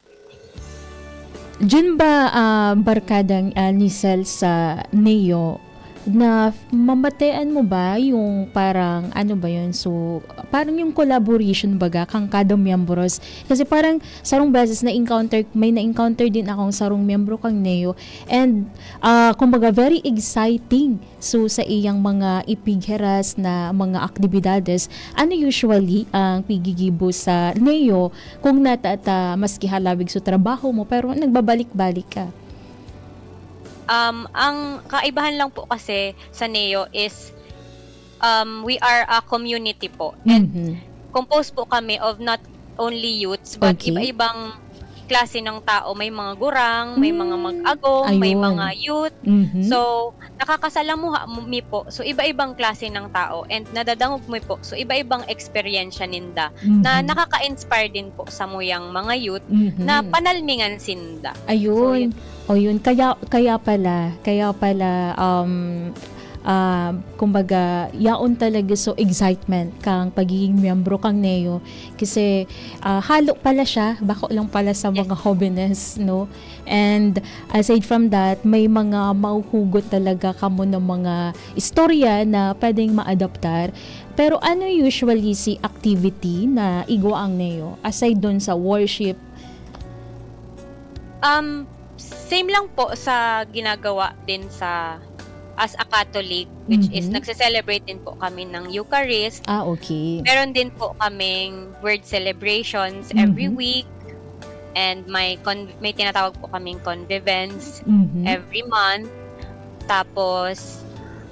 Diyan ba, ah, barkadang, ah, Nicel sa Neo, na mamatean mo ba yung parang, ano ba yun? So, parang yung collaboration baga kang kada miyembros. Kasi parang sarong beses na-encounter, may na-encounter din akong sarong miyembro kang Neo. And, ah, kumbaga, very exciting. So, sa iyang mga ipighiras na mga aktibidades, ano usually ang pigigibo sa Neo kung natata maski halawig sa trabaho mo, pero nagbabalik-balik ka? Um, ang kaibahan lang po kasi sa Neo is, um, we are a community po. And Mhm. composed po kami of not only youths, but Okay. iba-ibang klase ng tao. May mga gurang, may mga Hmm. mag-agong, may Ayun. mga youth. Mhm. So, nakakasalamuha mo, mi po. So, iba-ibang klase ng tao and nadadangog mo po. So, iba-ibang eksperyensya ninda na Mhm. nakaka-inspire din po sa muyang mga youth Mhm. na panalmingan sinda. Ayun. So, O yun, kaya, kaya pala, kaya pala, um, ah, kumbaga, yaon talaga so excitement kang pagiging miyembro kang Neo. Kasi, ah, halo pala siya, bako lang pala sa Yes. mga hobenes, no? And aside from that, may mga mahuhugot talaga kamo ng mga istorya na pwedeng maadaptar. Pero ano usually si activity na igwa ang Neo, aside dun sa worship? Um, same lang po sa ginagawa din sa, as a Catholic, which is Mhm. nagse-celebrate din po kami ng Eucharist. Ah, okay. Meron din po kaming word celebrations every Mhm. week. And may con- may tinatawag po kaming convivence Mhm. every month. Tapos,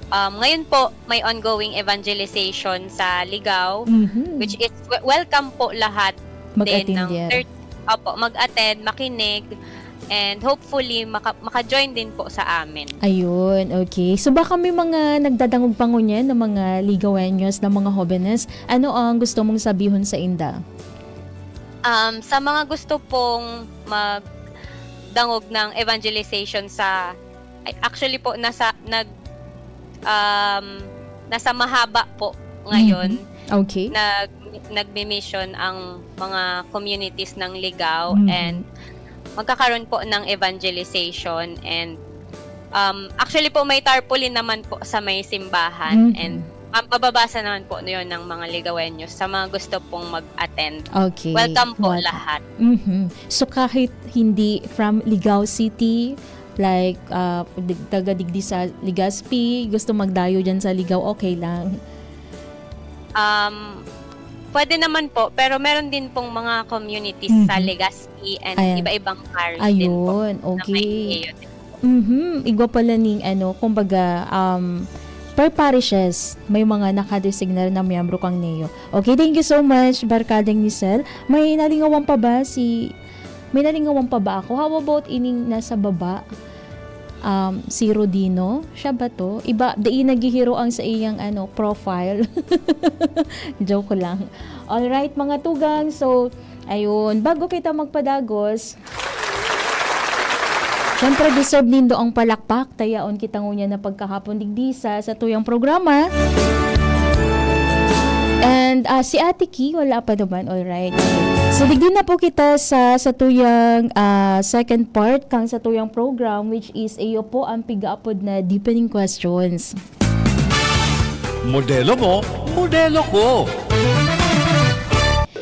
um, ngayon po, may ongoing evangelization sa Ligao, Mhm. which is w- welcome po lahat din ng Mag-attend yan. third, opo, mag-attend, makinig, and hopefully, maka- maka-join din po sa amin. Ayun, okay. So baka may mga nagdadangog pa ngunyan na mga Ligaweños, na mga hobenes. Ano ang gusto mong sabihon sa inda? Um, sa mga gusto pong magdangog ng evangelization sa, ay, actually po, nasa, nag, um, nasa Mahaba po ngayon. Mhm. Okay. Nag, nagmi-mission ang mga communities ng Ligao Mhm. and magkakaroon po ng evangelization and, um, actually po, may tarpaulin naman po sa may simbahan Mhm. and ma- mababasa naman po yun ng mga Ligaweños sa mga gusto pong mag-attend. Okay. Welcome po Welcome. lahat. Mhm. So kahit hindi from Ligao City, like, ah, dig- taga digdi sa Legazpi, gusto magdayo dyan sa Ligao, okay lang? Um, pwede naman po, pero meron din pong mga communities sa Mhm. Legazpi and Ayan. iba-ibang parish din po Ayun, na may okay. Neo din po. Mhm. Igwa pala ning ano, kumbaga, um, per parishes, may mga nakadesignar na miyembro kang Neo. Okay, thank you so much, Barkadang Nicel. May nalingawan pa ba si, may nalingawan pa ba ako? How about ining nasa baba? Um, si Rodino? Siya ba to? Iba, dai naghihiro ang sa iyang, ano, profile. Joke lang. Alright, mga tugang. So, Ayun, bago kita magpadagos, syempre deserve nindo ang palakpak, ta yaon kita ngunyan na pagkahapon digdi sa satuyang programa. And, ah, si Ate Ki, wala pa naman, alright. So, digdi na po kita sa satuyang, ah, second part kang satuyang program, which is iyo po ang pigaapod na deepening questions. Modelo mo, modelo ko.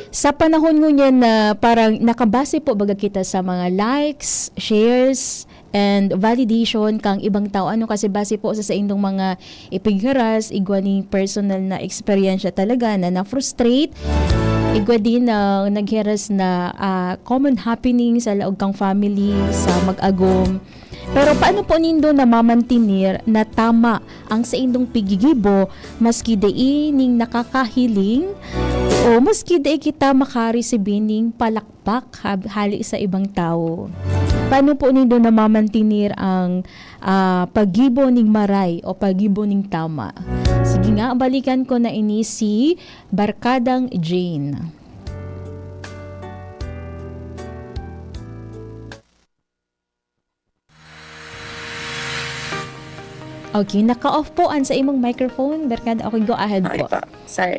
Sa panahon ngunyan na parang nakabase po baga kita sa mga likes, shares, and validation kang ibang tao. Ano kasi base po sa saindong mga ipighiras, igwa ning personal na eksperyensya talaga na na-frustrate, igwa din na naghiras na, ah, common happening sa laog kang family, sa mag-agom. Pero paano po nindo namamantinir na tama ang saindong pigigibo maski dai ning nakakahiling o maski dai kita makaresibi ning palakpak hab-, hali sa ibang tawo? Paano po nindo namamantinir ang, ah, paggibo ning maray o paggibo ning tama? Sige nga, balikan ko na ini si Barkadang Jane. Okay, naka-off po an sa imong microphone, Barkada. Okay, go ahead Okay po. po. Sorry.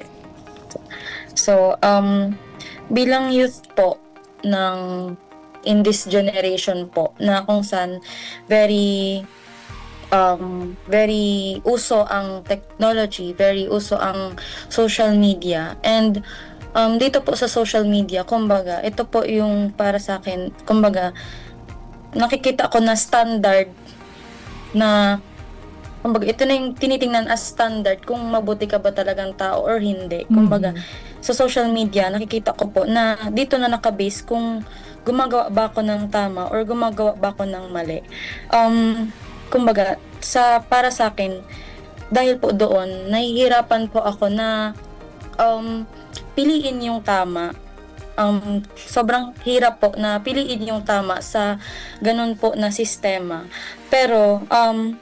So, um, bilang youth po ng in this generation po na kung saan very um, very uso ang technology, very uso ang social media. And um, dito po sa social media, kumbaga, ito po yung para sa akin, kumbaga, nakikita ko na standard na, kumbaga, ito na yung tinitingnan as standard kung mabuti ka ba talagang tao or hindi. Kumbaga, Mhm. sa social media, nakikita ko po na dito na nakabase kung gumagawa ba ako ng tama or gumagawa ba ako ng mali. Um, kumbaga, sa para sa akin, dahil po doon, nahihirapan po ako na um, piliin yung tama. Um, sobrang hirap po na piliin yung tama sa ganun po na sistema. Pero, um,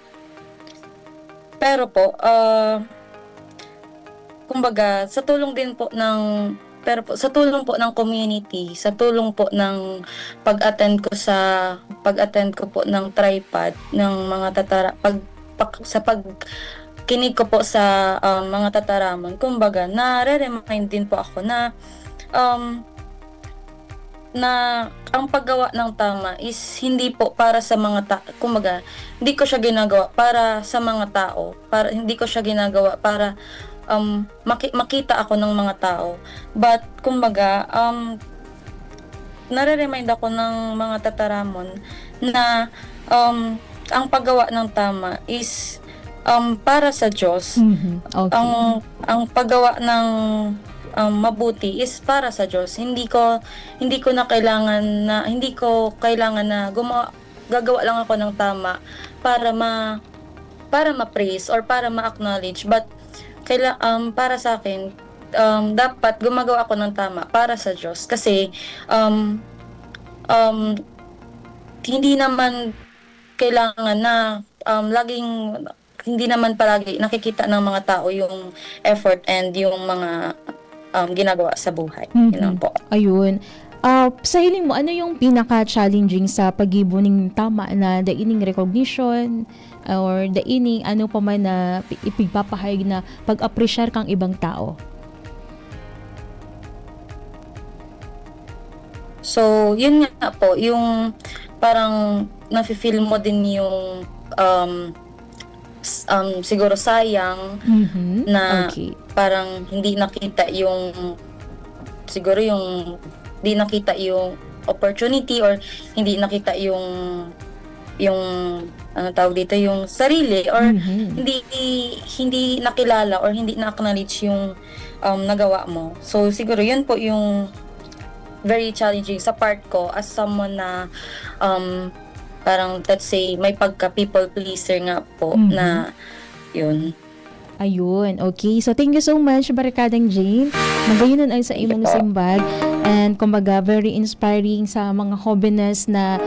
pero po, uh, kumbaga, sa tulong din po ng, pero po, sa tulong po ng community, sa tulong po ng pag-attend ko sa, pag-attend ko po ng tripod, ng mga tatara, pag, pag, sa pag, kinig ko po sa um, mga tataramon, kumbaga, nare-remind din po ako na um, na ang paggawa ng tama is hindi po para sa mga ta kumbaga, hindi ko siya ginagawa para sa mga tao, para hindi ko siya ginagawa para um, maki- makita ako ng mga tao. But kumbaga, um, nare-remind ako ng mga tataramon na um, ang paggawa ng tama is um, para sa Diyos. Mhm. Okay. Ang ang paggawa ng um, mabuti is para sa Diyos. Hindi ko hindi ko na kailangan na hindi ko kailangan na gumawa gagawa lang ako ng tama para ma para ma-praise or para ma-acknowledge, but kaila, um, para sa akin um, dapat gumagawa ako ng tama para sa Diyos kasi um, um, hindi naman kailangan na um, laging hindi naman palagi nakikita ng mga tao yung effort and yung mga um, ginagawa sa buhay. Mhm. Yun lang po. Ayun. Ah, sa hiling mo, ano yung pinaka-challenging sa paggibo ning tama na dai ning recognition or dai ning ano pa man na pi- ipigpapahayag na pag-appreciate kang ibang tao? So, yun nga po, yung parang nafe-feel mo din yung um, s- um, siguro sayang Mhm. na Okay. parang hindi nakita yung siguro yung hindi nakita yung opportunity or hindi nakita yung yung ano tawag dito yung sarili or Mhm. hindi hindi nakilala or hindi na-acknowledge yung um, nagawa mo. So siguro yun po yung very challenging sa part ko as someone na um, parang let's say may pagka people pleaser nga po Mhm. na yun. Ayun. Okay. So, thank you so much, Barkadang Jane. Magayon ang sa imong Sige po. simbag. And, kumbaga, very inspiring sa mga hobenes na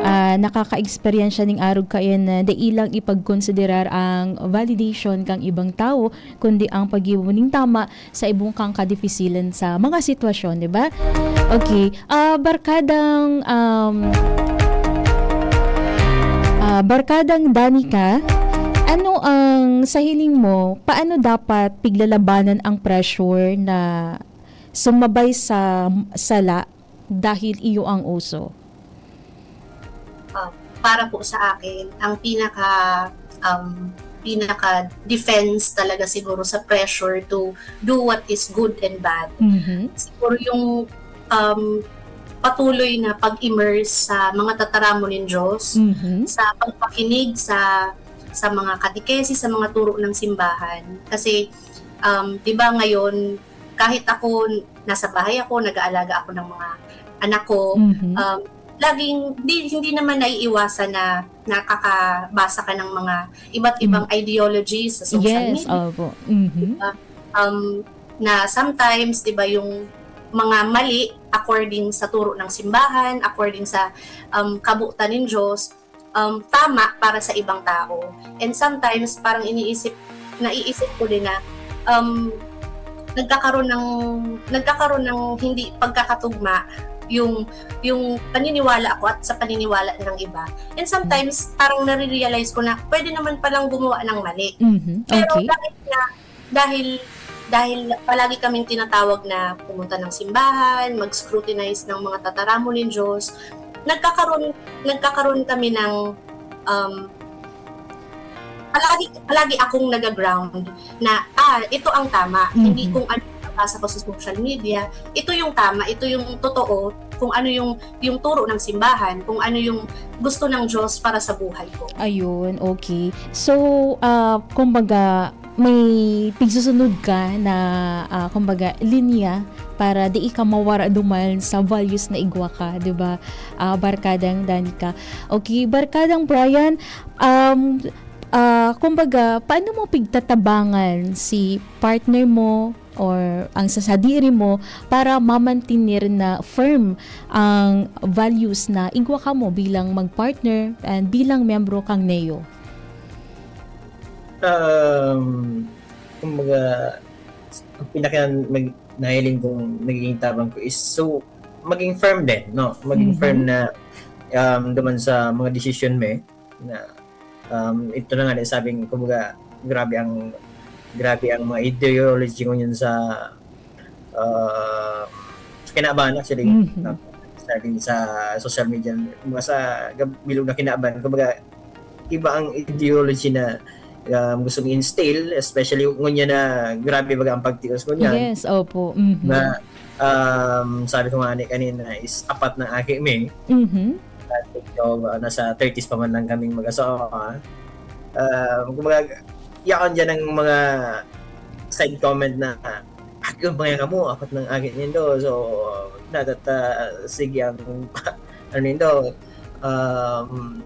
ah, nakakaeksperyensya ning arog kayan na dai lang ipagkonsiderar ang validation kan ibang tawo, kundi ang paggibo nin tama sa ibong kang kadifisilan sa mga sitwasyon, di ba? Okay. Ah, barkadang, um, ah, barkadang Danica, ano ang, sa hiling mo, paano dapat piglalabanan ang pressure na sumabay sa sala dahil iyo ang uso? Ah, para po sa akin, ang pinaka, um, pinaka-defense talaga siguro sa pressure to do what is good and bad, Mhm. siguro yung, um, patuloy na pag-immerse sa mga tataramon nin Diyos, Mhm. sa pagpakinig sa, sa mga katekesis, sa mga turo ng simbahan. Kasi, um, di ba ngayon, kahit ako, nasa bahay ako, nag-aalaga ako ng mga anak ko, Mhm. um, laging, di, hindi naman naiiwasan na nakakabasa ka ng mga iba't Mm. ibang ideologies sa social Yes, media. opo. Mhm. Diba? Um, na sometimes, di ba, yung mga mali according sa turo ng simbahan, according sa, um, kabutan nin Diyos, um, tama para sa ibang tao. And sometimes, parang iniisip, naiisip ko din na, um, nagkakaroon ng, nagkakaroon ng hindi pagkakatugma yung, yung paniniwala ko at sa paniniwala ng iba. And sometimes, parang nare-realize ko na pwede naman palang gumawa ng mali. Mhm. Pero Okay. dahil nga, dahil, dahil palagi kaming tinatawag na pumunta ng simbahan, mag-scrutinize ng mga tataramon nin Diyos, nagkakaroon, nagkakaroon kami ng, um, palagi, palagi akong naga-ground na, "Ah, ito ang tama." Hindi Mhm. kung ano yung nabasa ko sa social media, ito yung tama, ito yung totoo, kung ano yung, yung turo ng simbahan, kung ano yung gusto ng Diyos para sa buhay ko. Ayun, okay. So, ah, kumbaga, may pigsusunod ka na, ah, kumbaga, linya para di ka mawara duman sa values na igwa ka, di ba? Ah, barkadang Danica. Okay, barkadang Brian, um, ah, kumbaga, paano mo pigtatabangan si partner mo or ang sa sadiri mo para mamantener na firm ang values na igwa kamo bilang mag-partner and bilang miyembro kang Neo? Um, kumbaga, ang pinaka nag-, nahiling kong nagiging tabang ko is, so, maging firm din, no? Maging Mhm. firm na, um, duman sa mga desisyon mi na, um, ito na nga, nasabing, kumbaga, grabe ang, grabe ang mga ideology ngunyan sa, ah, sa kinaban, actually, Mhm. no? Sa, din sa social media, mga sa gab-, bilog na kinaban, kumbaga, iba ang ideology na, um, gusto i-instill, especially ngunyan na grabe baga ang pagtios ngunyan. Yes, opo. Mhm. Na, um, sabi ko nga ni kanina is apat na aki mi. Mhm. At medyo, ah, nasa thirties pa man lang kaming mag-asawa. Ah, kumbaga, yaon dyan ang mga side comment na, "Aki pa nga kamo, apat nang aki nindo." So, dapat, ah, sige ang, ano nindo, um,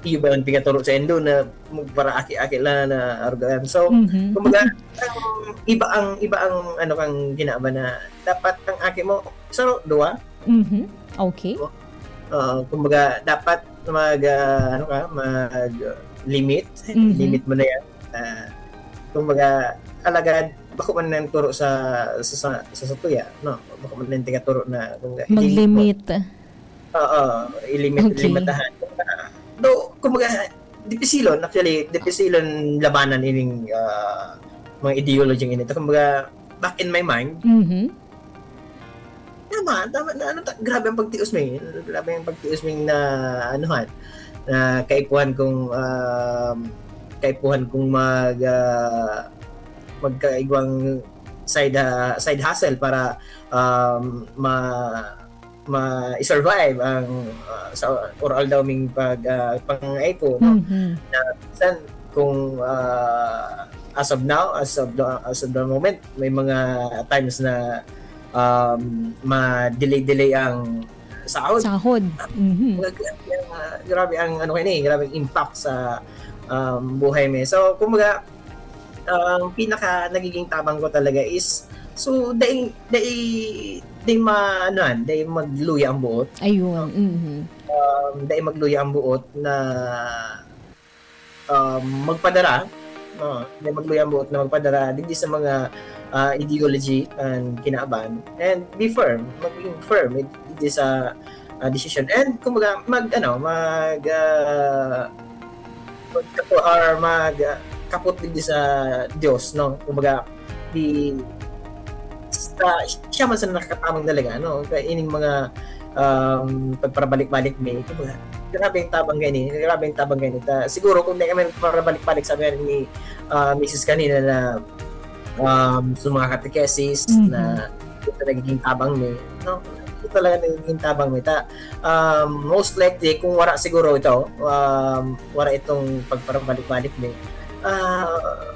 iyo ba ang pingaturo sa indo na magparaaki-aki lang na arugaan? So, Mhm. kumbaga, um, iba ang, iba ang ano kang ginaba na dapat ang aki mo, so, duwa? Mhm. Okay. Oo, kumbaga, dapat mag, ah, ano ka, mag, ah, limit. Mhm. Limit mo na yan. Ah, kumbaga, alagad, bako man nang turo sa, sa, sa, sa satuya, no? Bako man nang tingaturo na, kumbaga, i-limit mo. Mag-limit. Oo, i-limit, Okay. Limitahan. Though, kumbaga, dipisilon, actually, dipisilon labanan ining, ah, mga ideology ini. Kumbaga, back in my mind, Mhm. tama, tama na, ano, ta-, grabe ang pagtios mi. Grabe ang pagtios mi na, anuhan, na kaipuhan kong, um, kaipuhan kong mag, ah, magkaigwang side, ah, side hustle para, um, ma-, ma-, i-survive ang, ah, sa aroaldaw ming pag, ah, pangangaipo, no? Mhm. Na minsan kung, ah, as of now, as of the, as of the moment, may mga times na, um, ma-delay-delay ang sahod. Sahod. Mhm. Mga grabe ang, ah, grabe ang ano kayo ni, grabe ang impact sa, um, buhay mi. So, kumbaga, ang pinaka nagiging tabang ko talaga is, so, dai, dai, di ma-, ano yan, di magluya ang buot. Ayun. Mhm. Um, di magluya ang buot na, um, magpadara, no? Di magluya ang buot na magpadara digdi sa mga, ah, ideology and kinaban. And be firm, maging firm with, digdi sa, ah, decision. And kumbaga, mag, ano, mag, ah, magkapo-, or mag, ah, kapot digdi sa Dios, no? Kumbaga, di, sa, siya man sa nakatamang talaga, no? Kaya ining mga, um, pagparabalik-balik mi, kumbaga, grabe ang tabang gani, grabe ang tabang gani. Ta, siguro kung di kami nagparabalik-balik, sabi nga ni, ah, misis kanina na, um, sa mga catechesis Mhm. na ito nagiging tabang mi, no? Ito talaga nagiging tabang mi. Ta, um, most likely, kung wala siguro ito, um, wala itong pagparabalik-balik mi, ah,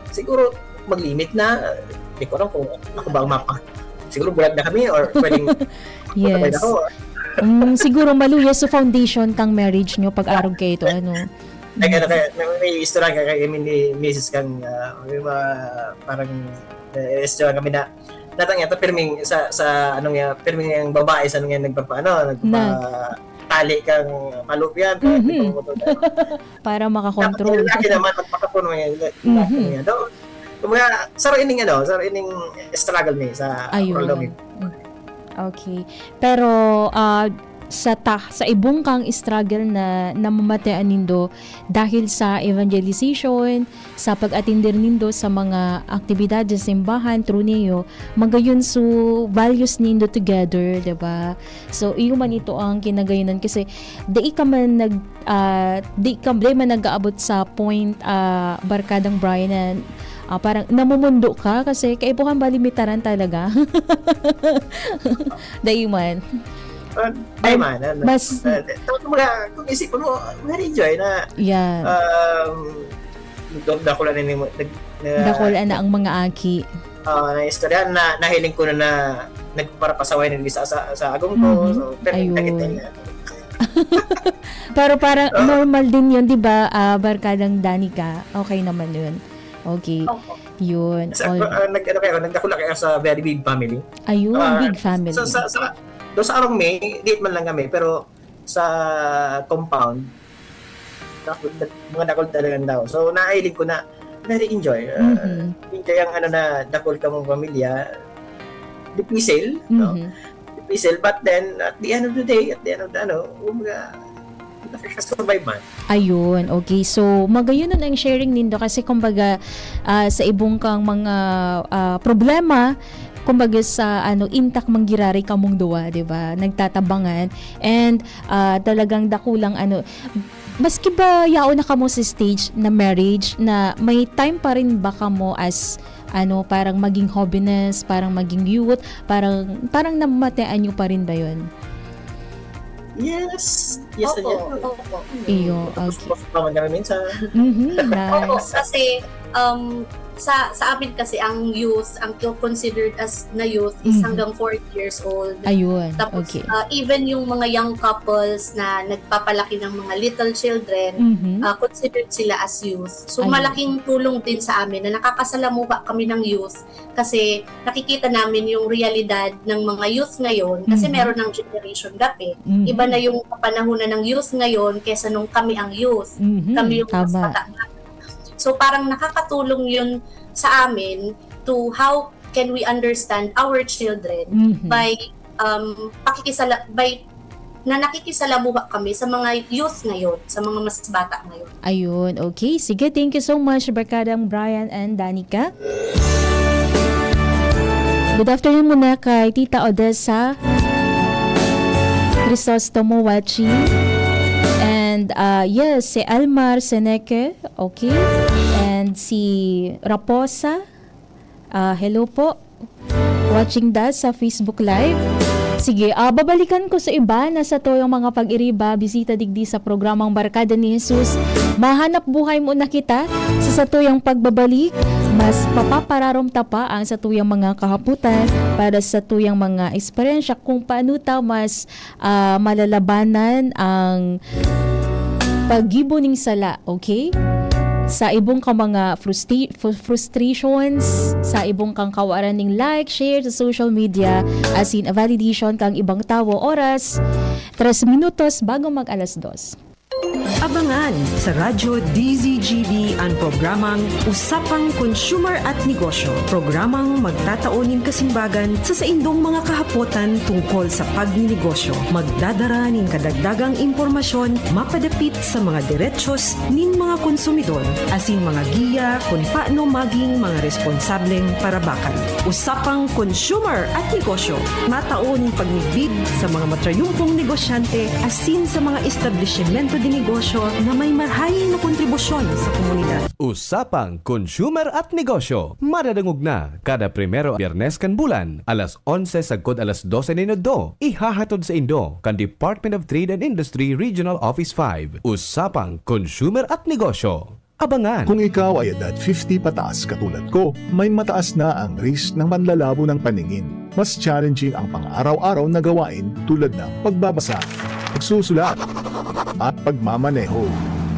siguro mag-limit na, di ko alam kung ako ba ang mapa-, siguro bulag na kami or pwedeng Yes. ako. Mm, siguro maluya sa foundation kang marriage nyo pag arog kayo ito, ano. Nag-, ano kaya, may, may istorya ka kay, I mean, ni misis kang, ah, may mga parang, eh, istorya kami na, natang yata, pirming sa, sa, ano nga, pirming ang babae sa, ano nga, nagpapa-, ano, nagpapa-, Nag- tali kang fallopian, Mhm. nagpapa-, Para dapat makakontrol. yung lalaki naman, magpakapuno yan, Mhm. yan, no? Kumbaga, saro ining, ano, saro ining struggle ni sa Ayun. Orlando. Mm. Okay. Pero, ah, sa ta-, sa ibong kang struggle na namamatean nindo dahil sa evangelization, sa pag-atender nindo sa mga aktibidad sa simbahan, through niyo, magayon so values nindo together, di ba? So, iyo man ito ang kinagayonan kasi dai ka man nag, ah, di ka, di man nag-aabot sa point, ah, Barkadang Brian, na, ah, parang namumundo ka kasi kaipuhan balimitaran talaga. Dai man. Ah, ay man, ano, Mas ah, tapos mga, kung isipin mo, very enjoy na, Yeah. um, dakulan na ni mo, nag-, na, Dakulan na ang mga aki. Ah, na istorya na nahiling ko na, na nagparapasaway ng isa sa, sa agong ko. Mhm. So, pero Ayun. nakita niya. Pero parang Ah. normal din yun, di ba, ah, Barkadang Danica? Okay naman yun. Okay. Opo. Yun. Sa, All- ah, nag, ano kayo, nagdakula kayo sa very big family. Ayun, Ah, big family. Sa, sa, sa, doon sa arong may, di man lang kami, pero sa compound, dakul-, mga dakul talagang tao. So, nailing ko na very enjoy. Ah, Mhm. Enjoy ang ano na dakul ka mong pamilya. Difícil, no? Mhm. Difícil, but then, at the end of the day, at the end of the, ano, kumbaga, nakakasurvive man. Ayun, okay. So, magayon nun ang sharing nindo kasi kumbaga, ah, sa ibong kang mga, ah, problema, kumbaga sa, ano, intak manggiraray kamong duwa, di ba? Nagtatabangan. And, ah, talagang dakulang, ano, maski ba yaon na kamo sa stage na marriage, na may time pa rin ba kamo as, ano, parang maging hobeness, parang maging youth, parang, parang namamatean nyo pa rin ba yun? Yes. Yes, Opo, yes. Opo. Iyo, Tapos, okay. Tapos naman kami minsan. Mhm, Opo, nice. Kasi um, sa sa amin kasi ang youth, ang considered as na youth is Mhm. Hanggang forty years old. Ayun, Tapos okay. Uh, even yung mga young couples na nagpapalaki ng mga little children, Mhm. uh, considered sila as youth. So Ayun. Malaking tulong din sa amin na nakakasalamuha kami ng youth kasi nakikita namin yung realidad ng mga youth ngayon kasi Mhm. meron ng generation gap eh. Mhm. Iba na yung kapanahunan ng youth ngayon kesa nung kami ang youth. Mhm, Kami yung mas tama. bata. So parang nakakatulong yun sa amin to how can we understand our children Mhm. by um pakikisala by na nakikisalamuha kami sa mga youth ngayon, sa mga mas bata ngayon. Ayun, okay. Sige, thank you so much, Barkadang Brian and Danica. Good afternoon muna kay Tita Odessa Crisostomo watching. And, ah, yes, si Almar Seneque, okay. And si Raposa, ah, hello po. Watching da sa Facebook Live. Sige, ah, babalikan ko sa iba na satuyang mga pag-iriba, bisita digdi sa programang Barkada ni Jesus. Mahanap buhay muna kita sa satuyang pagbabalik. Mas papapararom ta pa ang satuyang mga kahaputan para sa satuyang mga eksperyensya kung paano ta mas, ah, malalabanan ang paggibo ning sala, okay? Sa ibong ka mga frustra- fru- frustrations, sa ibong kang kawaran ning like, share sa social media, asin validation kang ibang tawo, oras, tres minutos bago mag alas dos. Abangan sa Radyo D Z G B an programang Usapang Consumer at Negosyo, programang magtatao nin kasimbagan sa saindong mga kahapotan tungkol sa pagninegosyo. Magdadara nin kadagdagang impormasyon mapadapit sa mga derechos nin mga konsumidor, asin mga giya kun paano maging mga responsableng parabakan. Usapang Consumer at Negosyo, matao nin pagmidbid sa mga matrayumpong negosyante asin sa mga establisimento de negosyo na may marhay na kontribusyon sa komunidad. Usapang Consumer at Negosyo, madadangog na kada primero Biyernes kan bulan, alas onse sagkod alas dose nin udto. Ihahatod saindo kan Department of Trade and Industry Regional Office five. Usapang Consumer at Negosyo. Abangan! Kung ikaw ay edad fifty pataas katulad ko, may mataas na ang risk ng manlalabo ng paningin. Mas challenging ang pang-araw-araw na gawain tulad ng pagbabasa, pagsusulat, at pagmamaneho.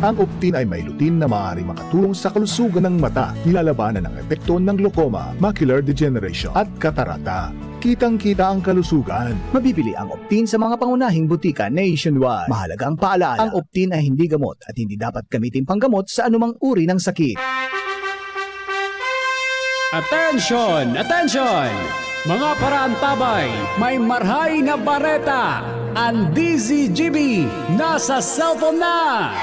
Ang Optin ay may lutein na maaaring makatulong sa kalusugan ng mata, nilalabanan ang epekto ng glaucoma, macular degeneration, at katarata. Kitang-kita ang kalusugan. Mabibili ang Optin sa mga pangunahing butika nationwide. Mahalagang paalala, ang Optin ay hindi gamot at hindi dapat gamitin panggamot sa anumang uri ng sakit. Attention! Attention! Mga paraantabay, may marhay na bareta! An D Z G B nasa cellphone na!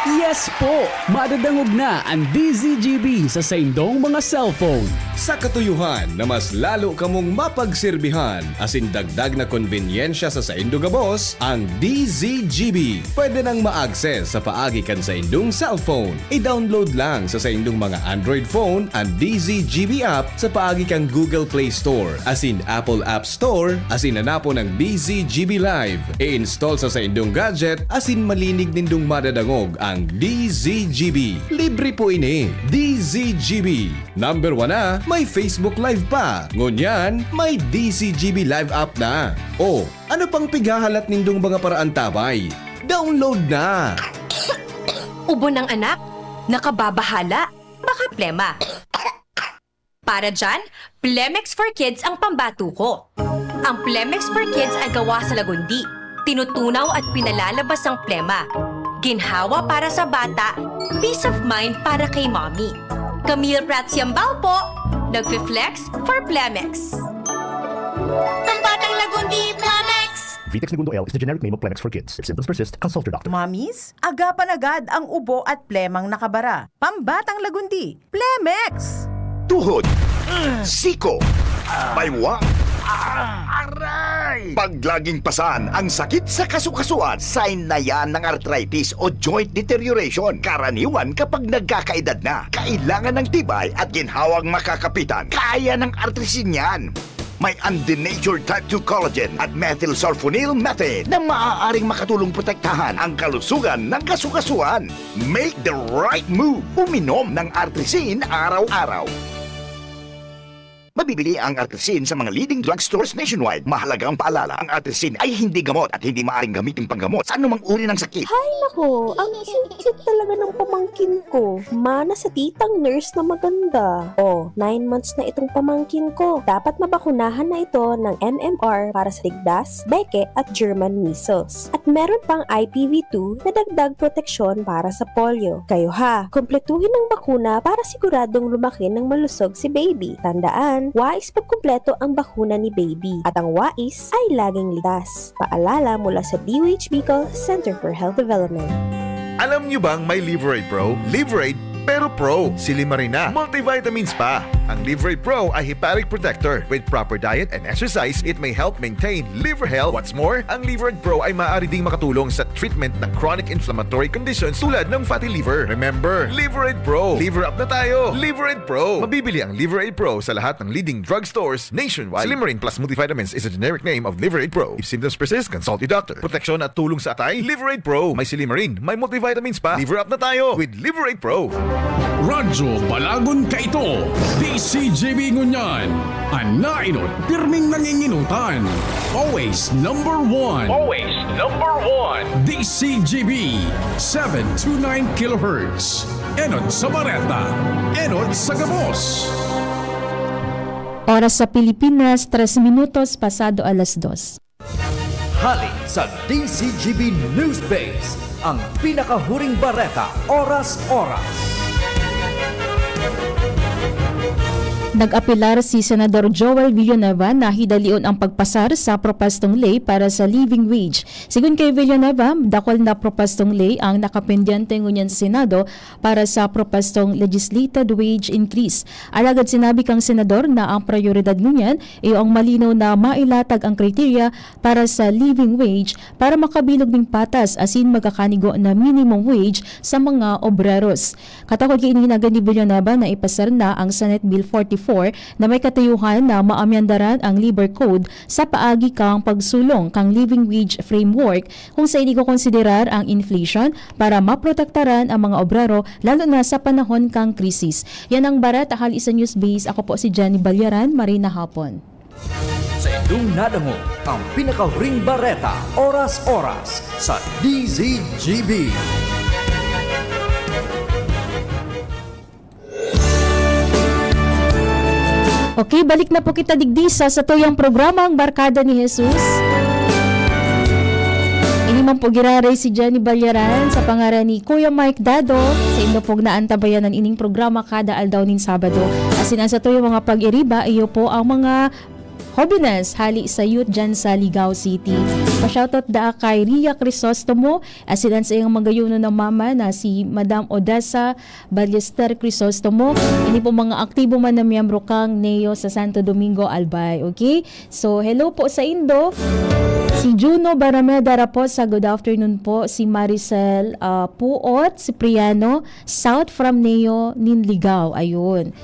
Yes po! Madadangog na an D Z G B sa saindong mga cellphone. Sa katuyohan na mas lalo kamong mapagserbihan asin dagdag na konbenyensya sa saindo gabos, ang D Z G B pwede nang ma-access sa paagi kan saindong cellphone. I-download lang sa saindong mga Android phone an D Z G B app sa paagi kan Google Play Store asin Apple App Store asin hanapon ang D Z G B Live. I-install sa saindong gadget asin malinig nindong madadangog ang D Z G B. Libre po ini. D Z G B. Number one na, may Facebook Live pa. Ngunyan, may D Z G B Live app na. O, ano pang pighahalat nindong mga paraantabay? Download na! Ubo ng anak? Nakababahala? Baka plema. Para dyan, Plemex for Kids ang pambato ko. Ang Plemex for Kids ay gawa sa lagundi. Tinutunaw at pinalalabas ang plema. Ginhawa para sa bata, peace of mind para kay mommy. Camille Prats Yambao po, nagfi-flex for Plemex. Pambatang Lagundi, Plemex! Vitex Negundo L is the generic name of Plemex for Kids. If symptoms persist, consult your doctor. Mommies, agapan agad ang ubo at plemang nakabara. Pambatang Lagundi, Plemex! Tuhod, siko, baywang, aray! Paglaging pasan ang sakit sa kasukasuan, sign na yan ng arthritis o joint deterioration. Karaniwan kapag nagkakaedad na, kailangan ng tibay at ginhawang makakapitan. Kaya ng Artrisin yan. May undenatured type two collagen at methylsulfonyl methane na maaaring makatulong protektahan ang kalusugan ng kasukasuan. Make the right move. Uminom ng Artrisin araw-araw. Mabibili ang Artrisin sa mga leading drugstores nationwide. Mahalagang paalala, ang Artrisin ay hindi gamot at hindi maaaring gamitin panggamot sa anumang uri ng sakit. Hay nako, ang cute-cute talaga ng pamangkin ko. Mana sa titang nurse na maganda. Oh, nine months na itong pamangkin ko. Dapat mabakunahan na ito ng M M R para sa ligdas, beke at German measles. At meron pang I P V two na dagdag proteksyon para sa polio. Kayo ha, kumpletuhin ang bakuna para siguradong lumaki ng malusog si baby. Tandaan, wais pagkumpleto ang bakuna ni baby. At ang wais ay laging ligtas. Paalala mula sa D O H Bicol Center for Health Development. Alam nyo bang may Liver Aid Pro? Liver Aid, pero Pro. Silimarin na. Multivitamins pa. Ang Liver Aid Pro ay hepatic protector. With proper diet and exercise, it may help maintain liver health. What's more, ang Liver Aid Pro ay maaari ding makatulong sa treatment ng chronic inflammatory conditions tulad ng fatty liver. Remember, Liver Aid Pro. Liver up na tayo. Liver Aid Pro. Mabibili ang Liver Aid Pro sa lahat ng leading drugstores nationwide. Silimarin Plus Multivitamins is a generic name of Liver Aid Pro. If symptoms persist, consult your doctor. Proteksyon at tulong sa atay, Liver Aid Pro. May silimarin, may multivitamins pa. Liver up na tayo with Liver Aid Pro. Radyo Balagon Kaito, D C G B ngunyan, an nainot pirming nanginginutan. Always number one. Always number one. D C G B, seven two nine kilohertz. Enot sa Bareta, enot sa gabos. Oras sa Pilipinas, tres minutos pasado alas dos. Hali sa D C G B News Base, ang pinakahuring bareta, oras-oras. Nag-apelar si Senador Joel Villanueva na hidalion ang pagpasar sa propostong ley para sa living wage. Sigon kay Villanueva, dakul na propostong ley ang nakapendyente ngunyan sa Senado para sa propostong legislated wage increase. Alagad sinabi kang senador na ang prayoridad ngunyan iyo ang malinaw na mailatag ang kriteriya para sa living wage para makabilog ning patas asin magkakanigo na minimum wage sa mga obreros. Katakod ki ini, hinagan ni Villanueva na ipasar na ang Senate Bill forty-four na may katuyuhan na maamyandaran ang Labor Code sa paagi kang pagsulong kang living wage framework kung sa ini kokonsiderar ang inflation para maprotektaran ang mga obrero, lalo na sa panahon kang krisis. Yan ang bareta hali sa News Base. Ako po si Jenny Balyaran. Marhay na hapon. Sa indong nadangog ang pinakahuring bareta, oras-oras, sa D Z G B. Okay, balik na po kita digdi sa satuyang programang Barkada ni Jesus. Ini man po giraray si Jenny Balyaran sa pangaran ni Kuya Mike Dado. Sa inyo pong naantabayanan ining programa kada aldaw nin Sabado. Asin ang satuyang mga pag-iriba, iyo po ang mga hobenes hali sa youth dyan sa Ligao City. Pa-shoutout daa kay Ria Crisostomo, asin ang saiyang magayonon na mama na si Madam Odessa Ballester Crisostomo. Ini po mga aktibo man na miyembro kang Neo sa Santo Domingo, Albay. Okay? So, hello po sa indo. Si Juno Barameda Raposa, good afternoon po. Si Maricel, ah, Puot Cipriano, shout from Neo nin Ligao. Ayun.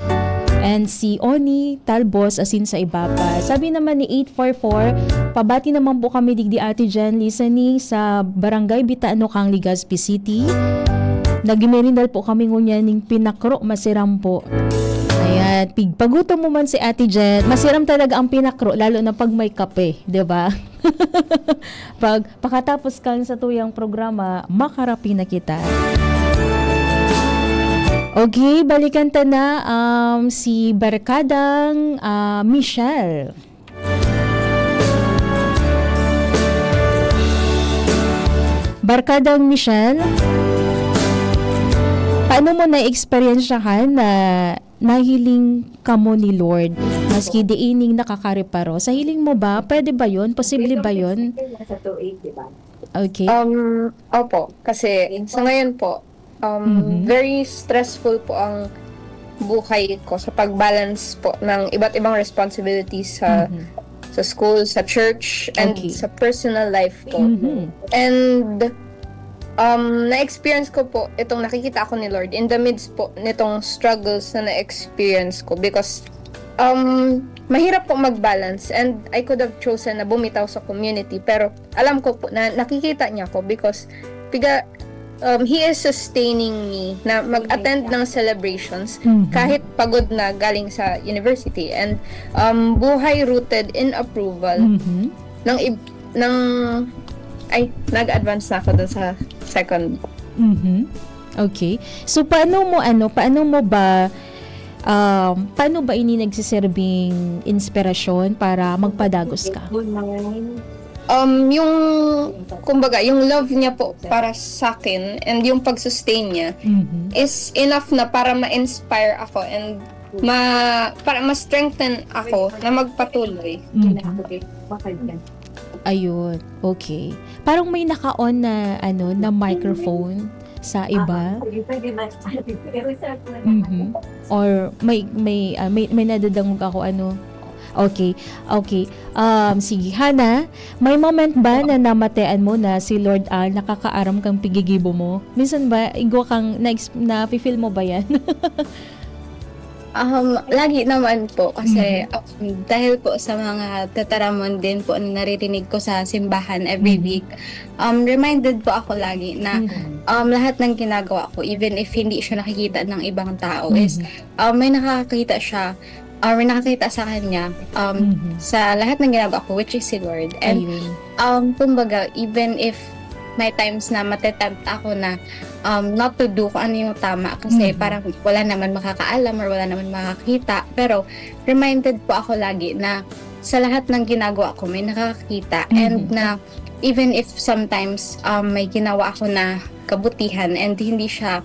And si Oni Talbos, asin sa iba pa. Sabi naman ni eight four four, pabati naman po kami digdi, Ate Jen, listening sa Barangay Bitano, kang Legazpi City. Nagmerindal po kami ngunyan ning pinakro, masiram po. Ayan, pigpagutom mo man si Ate Jen, masiram talaga ang pinakro, lalo na pag may kape, di ba? Pag pakatapos kan satuyang programa, makarapi na kita. Okay, balikan ta na, um, si Barkadang, ah, Michelle. Barkadang Michelle, paano mo na-eksperyensyahan na nahiling kamo ni Lord, maski diining nakakareparo? Sa hiling mo ba, pwede ba yun? Posible ba yun? Nasa two eight, di ba? Okay. Um, opo, kasi sa ngayon po, um, Mhm. very stressful po ang buhay ko sa pag-balance po ng iba't ibang responsibilities sa, Mhm. sa school, sa church, and Okay. sa personal life ko. Mhm. And, um, na-experience ko po itong nakikita ako ni Lord in the midst po nitong struggles na na-experience ko, because, um, mahirap po mag-balance, and I could have chosen na bumitaw sa community, pero alam ko po na nakikita niya ako because piga, um, he is sustaining me na mag-attend ng celebrations Mhm. kahit pagod na galing sa university, and, um, buhay rooted in approval Mhm. ng ib-, ng, ay, nag-advance na ako dun sa second. Mhm. Okay. So, paano mo, ano, paano mo ba, um, paano ba ini nagsiserbing inspirasyon para magpadagos ka? Um, yung, kumbaga, yung love niya po para sa akin and yung pag-sustain niya Mhm. is enough na para ma-inspire ako and ma-, para ma-strengthen ako na magpatuloy. Mhm. Ayun, okay. Parang may naka-on na, ano, na microphone sa iba. Ah, pwede, pwede ba? I-reserve mo na. Mhm. Or may, may, ah, may, may nadadangog ako, ano. Okay, okay. Um, sige, Hana, may moment ba na namatean mo na si Lord ang nakakaaram kang pigigibo mo? Minsan ba, igwa kang, na-ex-, na-feel mo ba yan? Um, lagi naman po kasi, Mhm. um, dahil po sa mga tataramon din po na naririnig ko sa simbahan every Mhm. week, um, reminded po ako lagi na, Mhm. um, lahat ng ginagawa ko, even if hindi siya nakikita ng ibang tao, is, Mhm. um, may nakakakita siya, or may nakakita sa kanya, um, Mhm. sa lahat ng ginagawa ko, which is si Lord. And, Ayun. um, kumbaga, even if may times na matetempt ako na, um, not to do kung ano yung tama kasi Mhm. parang wala naman makakaalam or wala naman makakita. Pero reminded po ako lagi na sa lahat ng ginagawa ko may nakakakita and Mhm. na even if sometimes, um, may ginawa ako na kabutihan and hindi siya,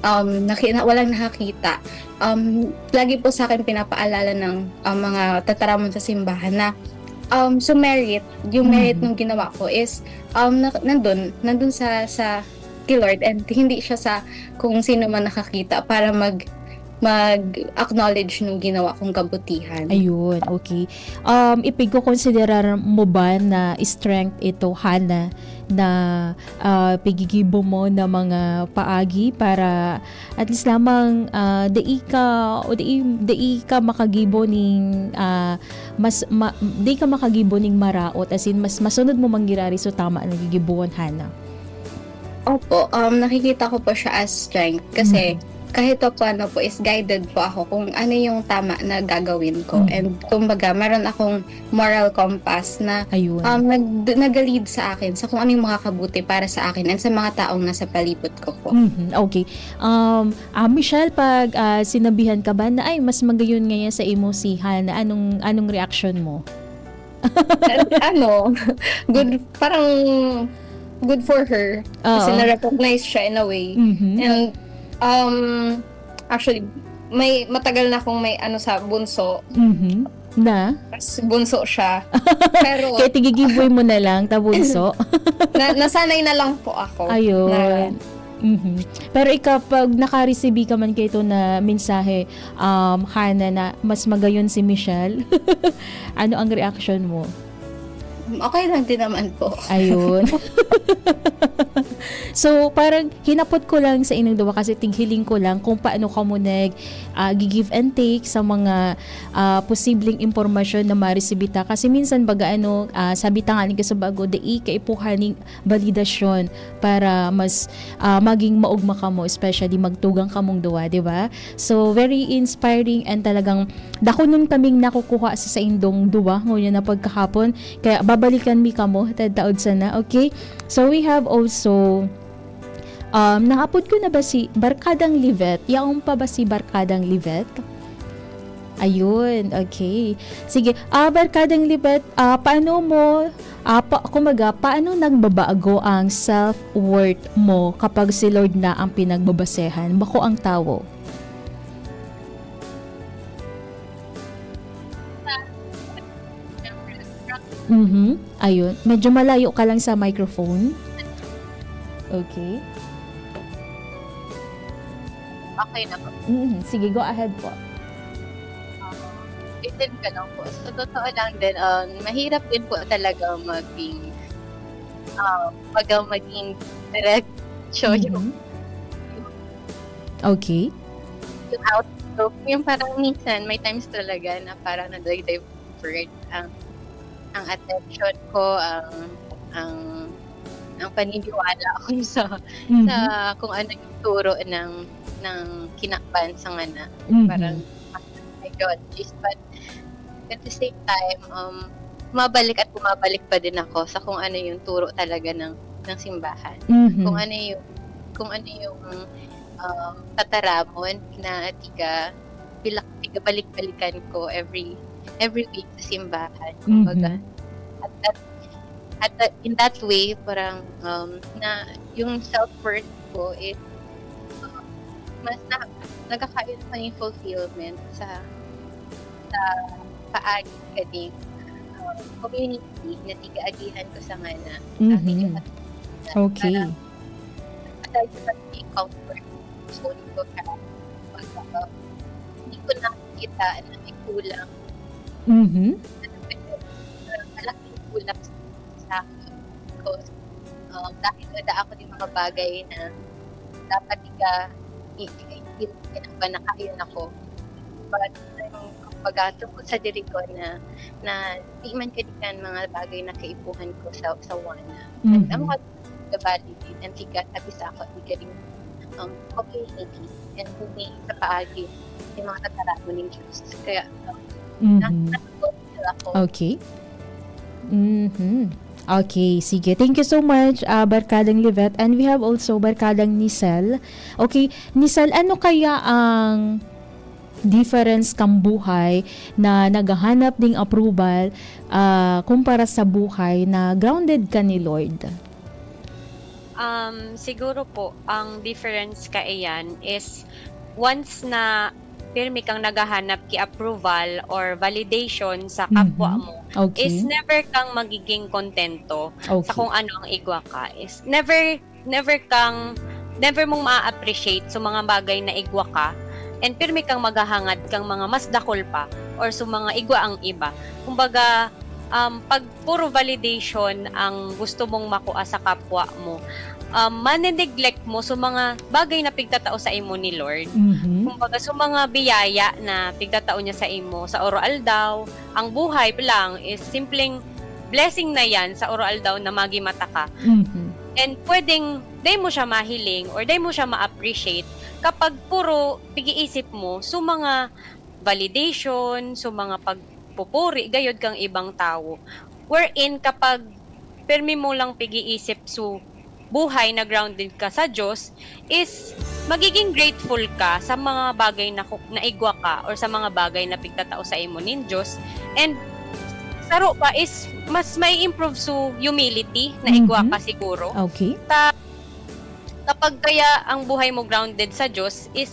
um, naki-, na, walang nakakita, um, lagi po sa akin pinapaalala ng, um, mga tataramon sa simbahan na, um, sumerit, yung merit Mhm. ng ginawa ko is, um, na, nandun, nandun sa, sa kay Lord and hindi siya sa kung sino man nakakita para mag-, mag-acknowledge nung ginawa kong kabutihan. Ayun, okay. Um, ipigkokonsiderar mo ba na strength ito, Hana, na, ah, pigigibo mo na mga paagi para at least lamang, ah, dai ka, o dai, dai ka makagibo ning, ah, mas, ma-, dai ka makagibo ning maraot, as in, mas masunod mo man girari so tama na gigibohon, Hana? Opo, um, nakikita ko po siya as strength kasi Mhm. kahit pa paano po is guided po ako kung ano yung tama na gagawin ko. Mhm. And kumbaga, meron akong moral compass na, Ayun. um, nag-, nag-lead sa akin sa kung ano yung makakabuti para sa akin and sa mga taong nasa palibot ko po. Mhm, okay. Um, ah, Michelle, pag, ah, sinabihan ka ba na, "Ay, mas magayon ngaya sa imo si Hana," anong, anong reaksyon mo? Ano, good, parang good for her. Kasi Oo. na-recognize siya in a way. Mhm. And, um, actually, may matagal na akong may ano sa bunso. Mhm. Na? Tas bunso siya. Pero Kaya tigigiboy mo na lang, ta bunso? na, nasanay na lang po ako Ayun. na Mhm. Pero ikaw, pag nakaresibi ka man kaito na mensahe, um, Hana, na mas magayon si Michelle, ano ang reaksyon mo? Um, okay lang din naman po. Ayun. So, parang hinapot ko lang sa inyong duwa kasi tighiling ko lang kung paano kamo nag, ah, gi-give and take sa mga, ah, posibleng impormasyon na maresibi ta. Kasi minsan baga ano, ah, sabi ta nga nin kasubago, dai kaipuhan ning balidasyon para mas, ah, maging maogma kamo, especially magtugang kamong duwa, di ba? So, very inspiring and talagang dakunon kaming nakukuha sa saindong duwa ngunyan na pagkahapon. Kaya babalikan mi kamo, tataod sana, okay? So, we have also, um, naapod ko na ba si Barkadang Livet? Yaon pa ba si Barkadang Livet? Ayun, okay. Sige, ah, Barkadang Livet, ah, paano mo, ah, pa-, kumbaga, paano nagbabago ang self-worth mo kapag si Lord na ang pinagbabasehan, bako ang tawo? Mhm. Ayun. Medyo malayo ka lang sa microphone. Okay. Okay na po. Mhm. Sige, go ahead po. Ah, yun din ka lang po. Sa totoo lang din, um, mahirap din po talaga maging, ah, baga maging diretso yung Mhm. Okay. yung outlook. Yung parang minsan, may times talaga na parang nadi-divert ang, ang attention ko, ang, ang, ang paniniwala ko sa, Mhm. sa kung ano yung turo ng, ng kinaban sa ngana. Mhm. Parang ideologies. But at the same time, um, bumabalik at bumabalik pa din ako sa kung ano yung turo talaga ng, ng simbahan. Mhm. Kung ano yung, kung ano yung, um, tataramon na tiga, bilak-, tiga balik-balikan ko every, every week sa simbahan. Kumbaga, Mhm. at that, at that, in that way, parang, um, na yung self-worth ko is, uh, mas na, nagkakaroon ako ng fulfillment sa, sa paagi kaning, uh, community na tiga-agihan ko sa ngana. Mhm. Aking Okay. Parang, aside sa pagiging comfort zone ko siya, pag, uh, hindi ko nakikita na may kulang. Mhm. Malaking kulang sa akin. Because, um, dahil wala ako ng mga bagay na dapat ika-, i-, i-, i-, ba na kayo na ko. But, um, kumbaga, tungkol sa diri ko na, na di man kadi kan mga bagay na kaipuhan ko sa, sa one. Mhm. Ang mga validate and siga at isa ako, di ka rin, um, okay, maybe. And kung may sa paagi, yung mga tataramon ng Diyos. Kaya, um, na, Mhm. natutuwa ako. Okay. Mhm. Okay, sige. Thank you so much, ah, Barkadang Livette. And we have also Barkadang Nicel. Okay, Nicel, ano kaya ang difference kang buhay na naghahanap ding approval, ah, kumpara sa buhay na grounded ka ni Lord? Um, siguro po, ang difference kaiyan is once na pirmi kang naghahanap ki approval or validation sa kapwa Mhm. mo, Okay. is never kang magiging kontento sa Okay. kung ano ang igwa ka. Is never, never kang, never mong ma-appreciate sa mga bagay na igwa ka, and pirmi kang maghahangad kang mga mas dakul pa or sa mga igwa ang iba. Kumbaga, um, pag puro validation ang gusto mong makua sa kapwa mo, um, maneneglect mo sa mga bagay na pigtatao sa imo ni Lord. Mhm. Kumbaga, sa mga biyaya na pigtatao niya sa imo sa oro-aldaw, ang buhay lang is simpleng blessing na yan sa oro-aldaw na magi mata ka. Mhm. And pwedeng dai mo siya mahiling or dai mo siya ma-appreciate kapag puro pig-iisip mo sa mga validation, sa mga pagpupuri gayod kang ibang tawo. Wherein kapag permi mo lang pig-iisip sa buhay na grounded ka sa Diyos, is magiging grateful ka sa mga bagay na ku- na igwa ka or sa mga bagay na pigtatao sa imo nin Diyos. And saro pa is mas may improve sa humility na igwa Mhm. ka siguro. Okay. Kapag kaya ang buhay mo grounded sa Diyos is,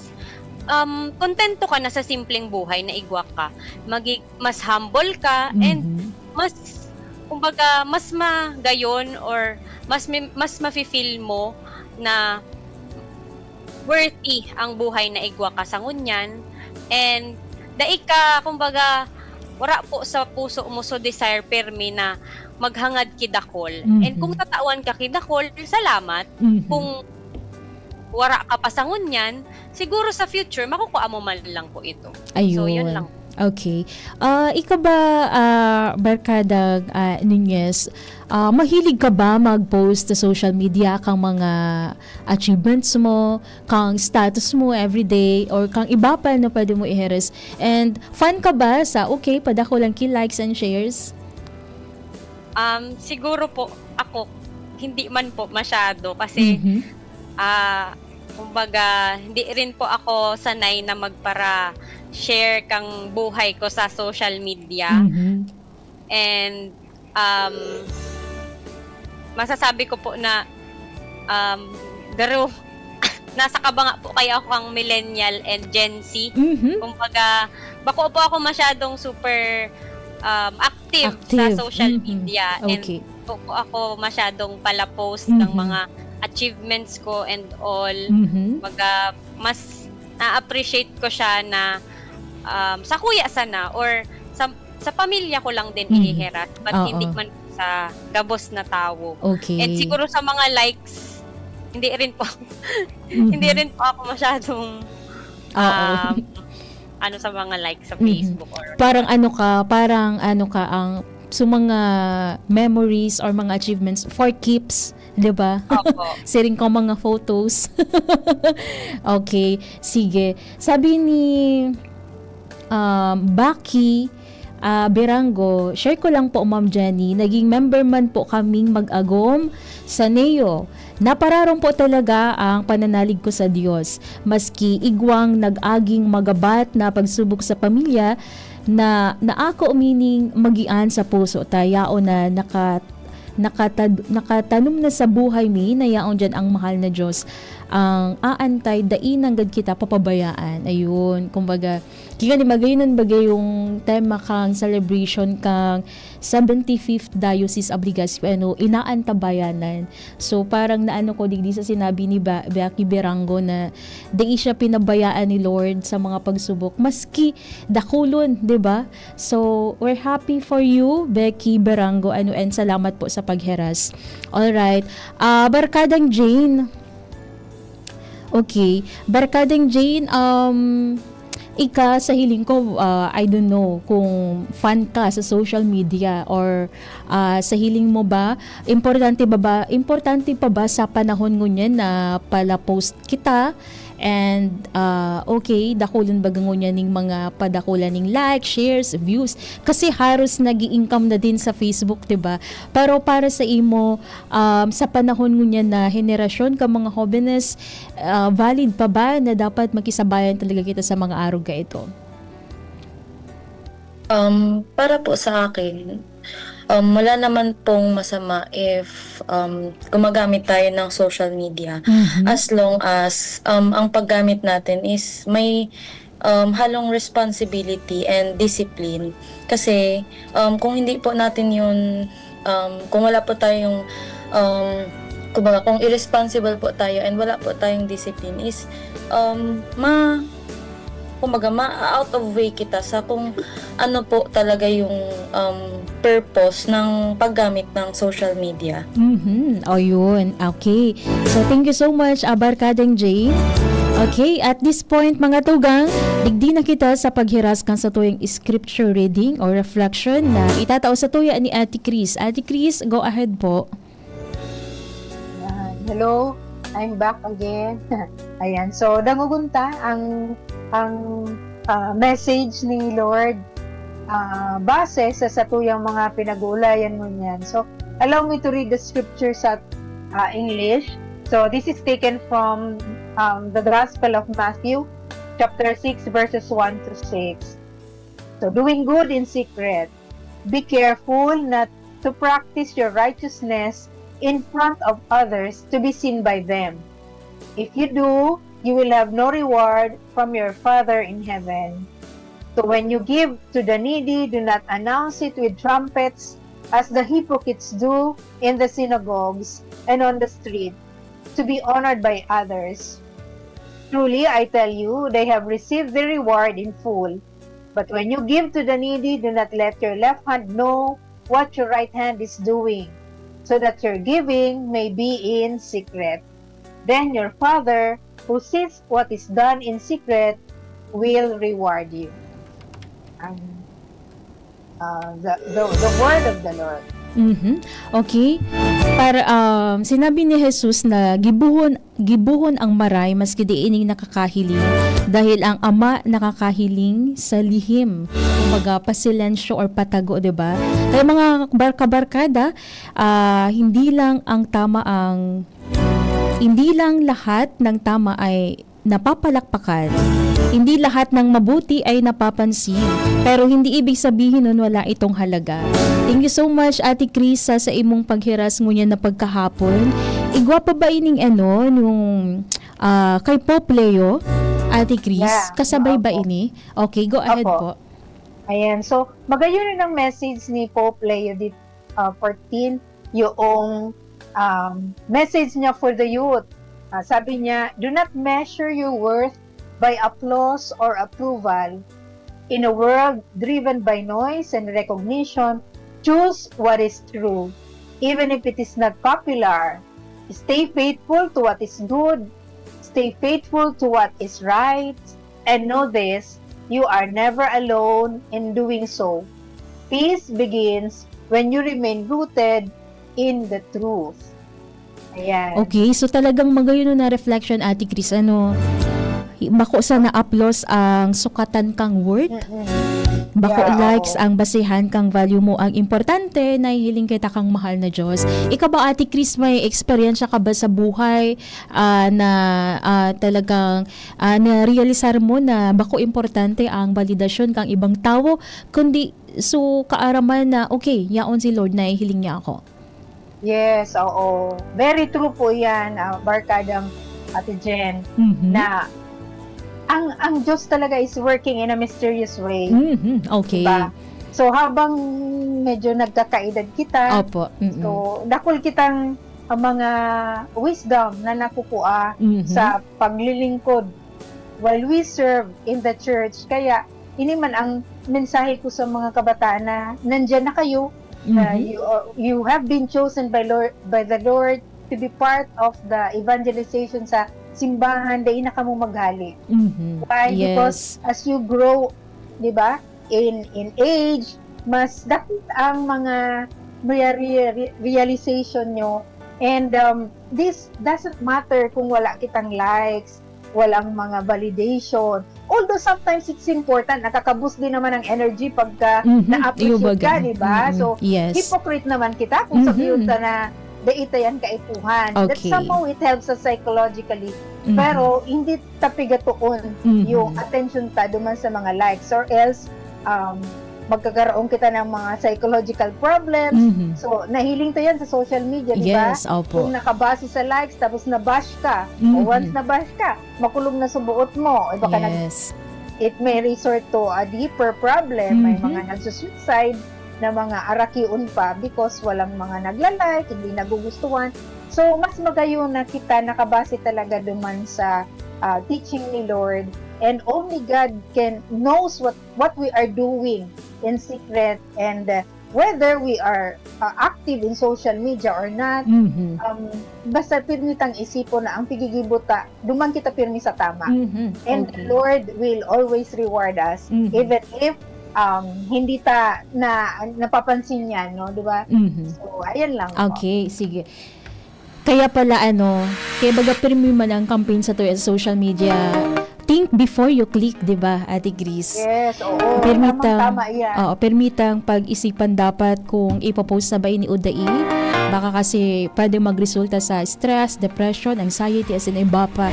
um, kontento ka na sa simpleng buhay na igwa ka. Magi-, mas humble ka and Mhm. mas, kumbaga, mas magayon or mas mi-, mas mafe-feel mo na worthy ang buhay na igwa ka sa ngunyan. And dai ka, kumbaga, wara po sa puso mo so desire permi na maghangad ki dakol. And kung Mhm. tatawan ka ki dakol, salamat. Mhm. Kung wara ka pa sa ngunyan, siguro sa future, makukua mo man lang po ito. So, yun Ayun. lang. Okay. Ah, ikaw ba, ah, Barkada, ah, Nunez, ah, mahilig ka ba mag-post sa social media kang mga achievements mo, kang status mo everyday, or kang iba pa na pwede mo i-heres? And fan ka ba sa, okay, padako lang ki likes and shares? Um, siguro po, ako, hindi man po masyado kasi, Mhm. ah, kumbaga, hindi rin po ako sanay na magpara-share kang buhay ko sa social media. Mhm. And, um, masasabi ko po na, um, garo, nasa kabanga po kaya ako ang millennial and Gen Z. Mhm. Kumbaga, bako po ako masyadong super, um, active sa Active. social Mhm. media. And Okay. po, po ako masyadong pala-post ng Mhm. mga achievements ko and all. Mhm. Kumbaga, mas na-appreciate ko siya na, um, sa kuya sana or sa, sa pamilya ko lang din Mhm. ihihiras, but Oo. hindi man sa gabos na tawo. Okay. And siguro sa mga likes, hindi rin po, Mhm. hindi rin po ako masyadong, Oo. um, ano sa mga likes sa Mhm. Facebook or Parang ano ka, parang ano ka ang, so mga memories or mga achievements for keeps, di ba? Opo. Siring ko mga photos. Okay, sige. Sabi ni, um, Baki, ah, Berango, share ko lang po, Ma'am Jenny, naging member man po kaming mag-agom sa Neo. Napararong po talaga ang pananalig ko sa Diyos. Maski igwang nag-aging magabat na pagsubok sa pamilya na naako, meaning magian sa puso ta, yaon na naka-, nakatad-, nakatanom na sa buhay mi na yaon diyan ang mahal na Diyos. Ang aantay, dai nanggad kita papabayaan. Ayun, kumbaga, kaya ni magayon bagay yung tema kang celebration kang seventy-fifth Diocese of Legazpi, ano, inaantabayanan. So, parang naano ko digdi sa sinabi ni Ba-, Becky Berango na dai siya pinabayaan ni Lord sa mga pagsubok, maski dakulon, di ba? So, we're happy for you, Becky Berango, ano, and salamat po sa pagheras. Alright. Ah, Barkadang Jane. Okay. Barkadang Jane, um, Ika, sa hiling ko, ah, I don't know kung fan ka sa social media or, ah, sa hiling mo ba, importante ba, ba, importante pa ba sa panahon ngunyan na pala-post kita? And, ah, okay, dakulon baga ngunyan ning mga padakulan ning like, shares, views. Kasi haros nag-i-income na din sa Facebook, 'di ba? Pero para sa imo, um, sa panahon ngunyan na henerasyon ka mga hobenes, ah, valid pa ba na dapat makisabayan talaga kita sa mga arog kaito? Um, para po sa akin, um, wala naman pong masama if, um, gumagamit tayo ng social media. Mhm. As long as, um, ang paggamit natin is may, um, halong responsibility and discipline. Kasi, um, kung hindi po natin yun, um, kung wala po tayong, um, kumbaga, kung irresponsible po tayo and wala po tayong discipline is, um, ma-, kumbaga, ma-out of way kita sa kung ano po talaga yung, um, purpose ng paggamit ng social media. Mhm. O, yun. Okay. So, thank you so much, ah, Barkadang Jane. Okay, at this point, mga tugang, digdi na kita sa paghiras kan satuyang scripture reading or reflection na itatao satuya ni Ate Chris. Ate Chris, go ahead po. Yan. Hello, I'm back again. Ayan, so dangogon ta ang, ang, ah, message ni Lord, ah, base sa satuyang mga pinag-uulayan ngunyan. So, allow me to read the scripture sa, ah, English. So, this is taken from, um, the Gospel of Matthew, chapter six, verses one to six. So, doing good in secret. Be careful not to practice your righteousness in front of others to be seen by them. If you do, you will have no reward from your Father in heaven. So when you give to the needy, do not announce it with trumpets, as the hypocrites do in the synagogues and on the street, to be honored by others. Truly, I tell you, they have received their reward in full. But when you give to the needy, do not let your left hand know what your right hand is doing, so that your giving may be in secret. Then your Father, who sees what is done in secret, will reward you. Ang, ah, the, the, the word of the Lord. Mhm. Okay. Para, um, sinabi ni Jesus na gibohon, gibohon ang maray maski di ining nakakahiling, dahil ang ama nakakahiling sa lihim. Kumbaga, pasilensyo or patago, 'di ba? Kaya mga bar-, kabarkada, ah, hindi lang ang tama ang, hindi lang lahat ng tama ay napapalakpakan. Hindi lahat ng mabuti ay napapansin, pero hindi ibig sabihin nun wala itong halaga. Thank you so much, Ate Chris, sa, sa imong paghiras ngunyan na pagkahapon. Igwa pa ba ining ano, nung, ah, kay Pope Leo, Ate Chris? Yeah. Kasabay ba Opo. ini? Okay, go ahead Opo. po. Ayan. So, magayon ang message ni Pope Leo the, uh, fourteen, yung, um, message niya for the youth. Ah, sabi niya, "Do not measure your worth by applause or approval. In a world driven by noise and recognition, choose what is true, even if it is not popular. Stay faithful to what is good. Stay faithful to what is right. And know this, you are never alone in doing so. Peace begins when you remain rooted in the truth." Ayan. Okay, so talagang magayon na reflection, Ate Chris, ano, hi-, bako sana applause ang sukatan kang worth, Mm-mm. bako Yeah, likes oo. Ang basihan kang value mo. Ang importante, nahihiling kita kang mahal na Diyos. Ikaw ba, Ate Chris, may eksperyensya ka ba sa buhay, ah, na, ah, talagang, ah, narealisar mo na bako importante ang validasyon kang ibang tawo, kundi so kaaraman na, okay, yaon si Lord, nahihiling niya ako? Yes, oo. Very true po yan, ah, Barkadang Ate Jen, Mhm. na ang ang Diyos talaga is working in a mysterious way. Mhm. Okay. Diba? So, habang medyo nagkakaedad kita, Opo. Mm-mm. so, dakul kitang, ah, mga wisdom na nakukuha Mhm. sa paglilingkod while we serve in the church. Kaya, ini man ang mensahe ko sa mga kabataan na nandyan na kayo, na Mhm. you, are- you have been chosen by Lord, by the Lord to be part of the evangelization sa simbahan, dai na kamo maghali. Mhm. Why? Yes. Because as you grow, di ba, in in age, mas dakit ang mga rea- rea- realization nyo. And um, this doesn't matter kung wala kitang likes, walang mga validation. Although sometimes it's important, nakakaboost din naman ang energy pagka Mhm. na-appreciate Iyo baga. ka, di ba? Mhm. So, Yes. hypocrite naman kita kung Mhm. sabihin ka na dai ta yan kaipuhan. That Okay. Somehow it helps us psychologically. Mhm. Pero hindi ta pigatoon Mhm. yung attention ta duman sa mga likes, or else um, magkakaroon kita ng mga psychological problems. Mhm. So, nahiling to yan sa social media, di ba? Yes, opo. Kung nakabase sa likes, tapos na-bash ka, Mhm. o once na-bash ka, makulog na subuot mo. O baka nag- Yes. it may resort to a deeper problem. May Mhm. mga nagsusuicide na mga arakion pa because walang mga nagla-like, hindi nagugustuhan. So, mas magayon na kita nakabase talaga duman sa ah, teaching ni Lord, and only God can knows what what we are doing in secret, and uh, whether we are uh, active in social media or not. Mhm. Um, basta pirmi tang isipon na ang pigigibo ta, duman kita pirmi sa tama. Mhm. And Okay. The Lord will always reward us, Mhm. even if um, hindi ta na napapansin yan, no? Di ba? Mhm. So, ayan lang po. Okay, sige. Kaya pala ano, kaya baga pirmi man ang campaign sa to sa social media. Think before you click, di ba, Ate Grace? Yes, oo. Pirmi Tamang tang, tama yan. Oo, pirmi tang pag-isipan dapat kung ipopost na ba ini o dai. Baka kasi pwede magresulta sa stress, depression, anxiety, as in iba pa.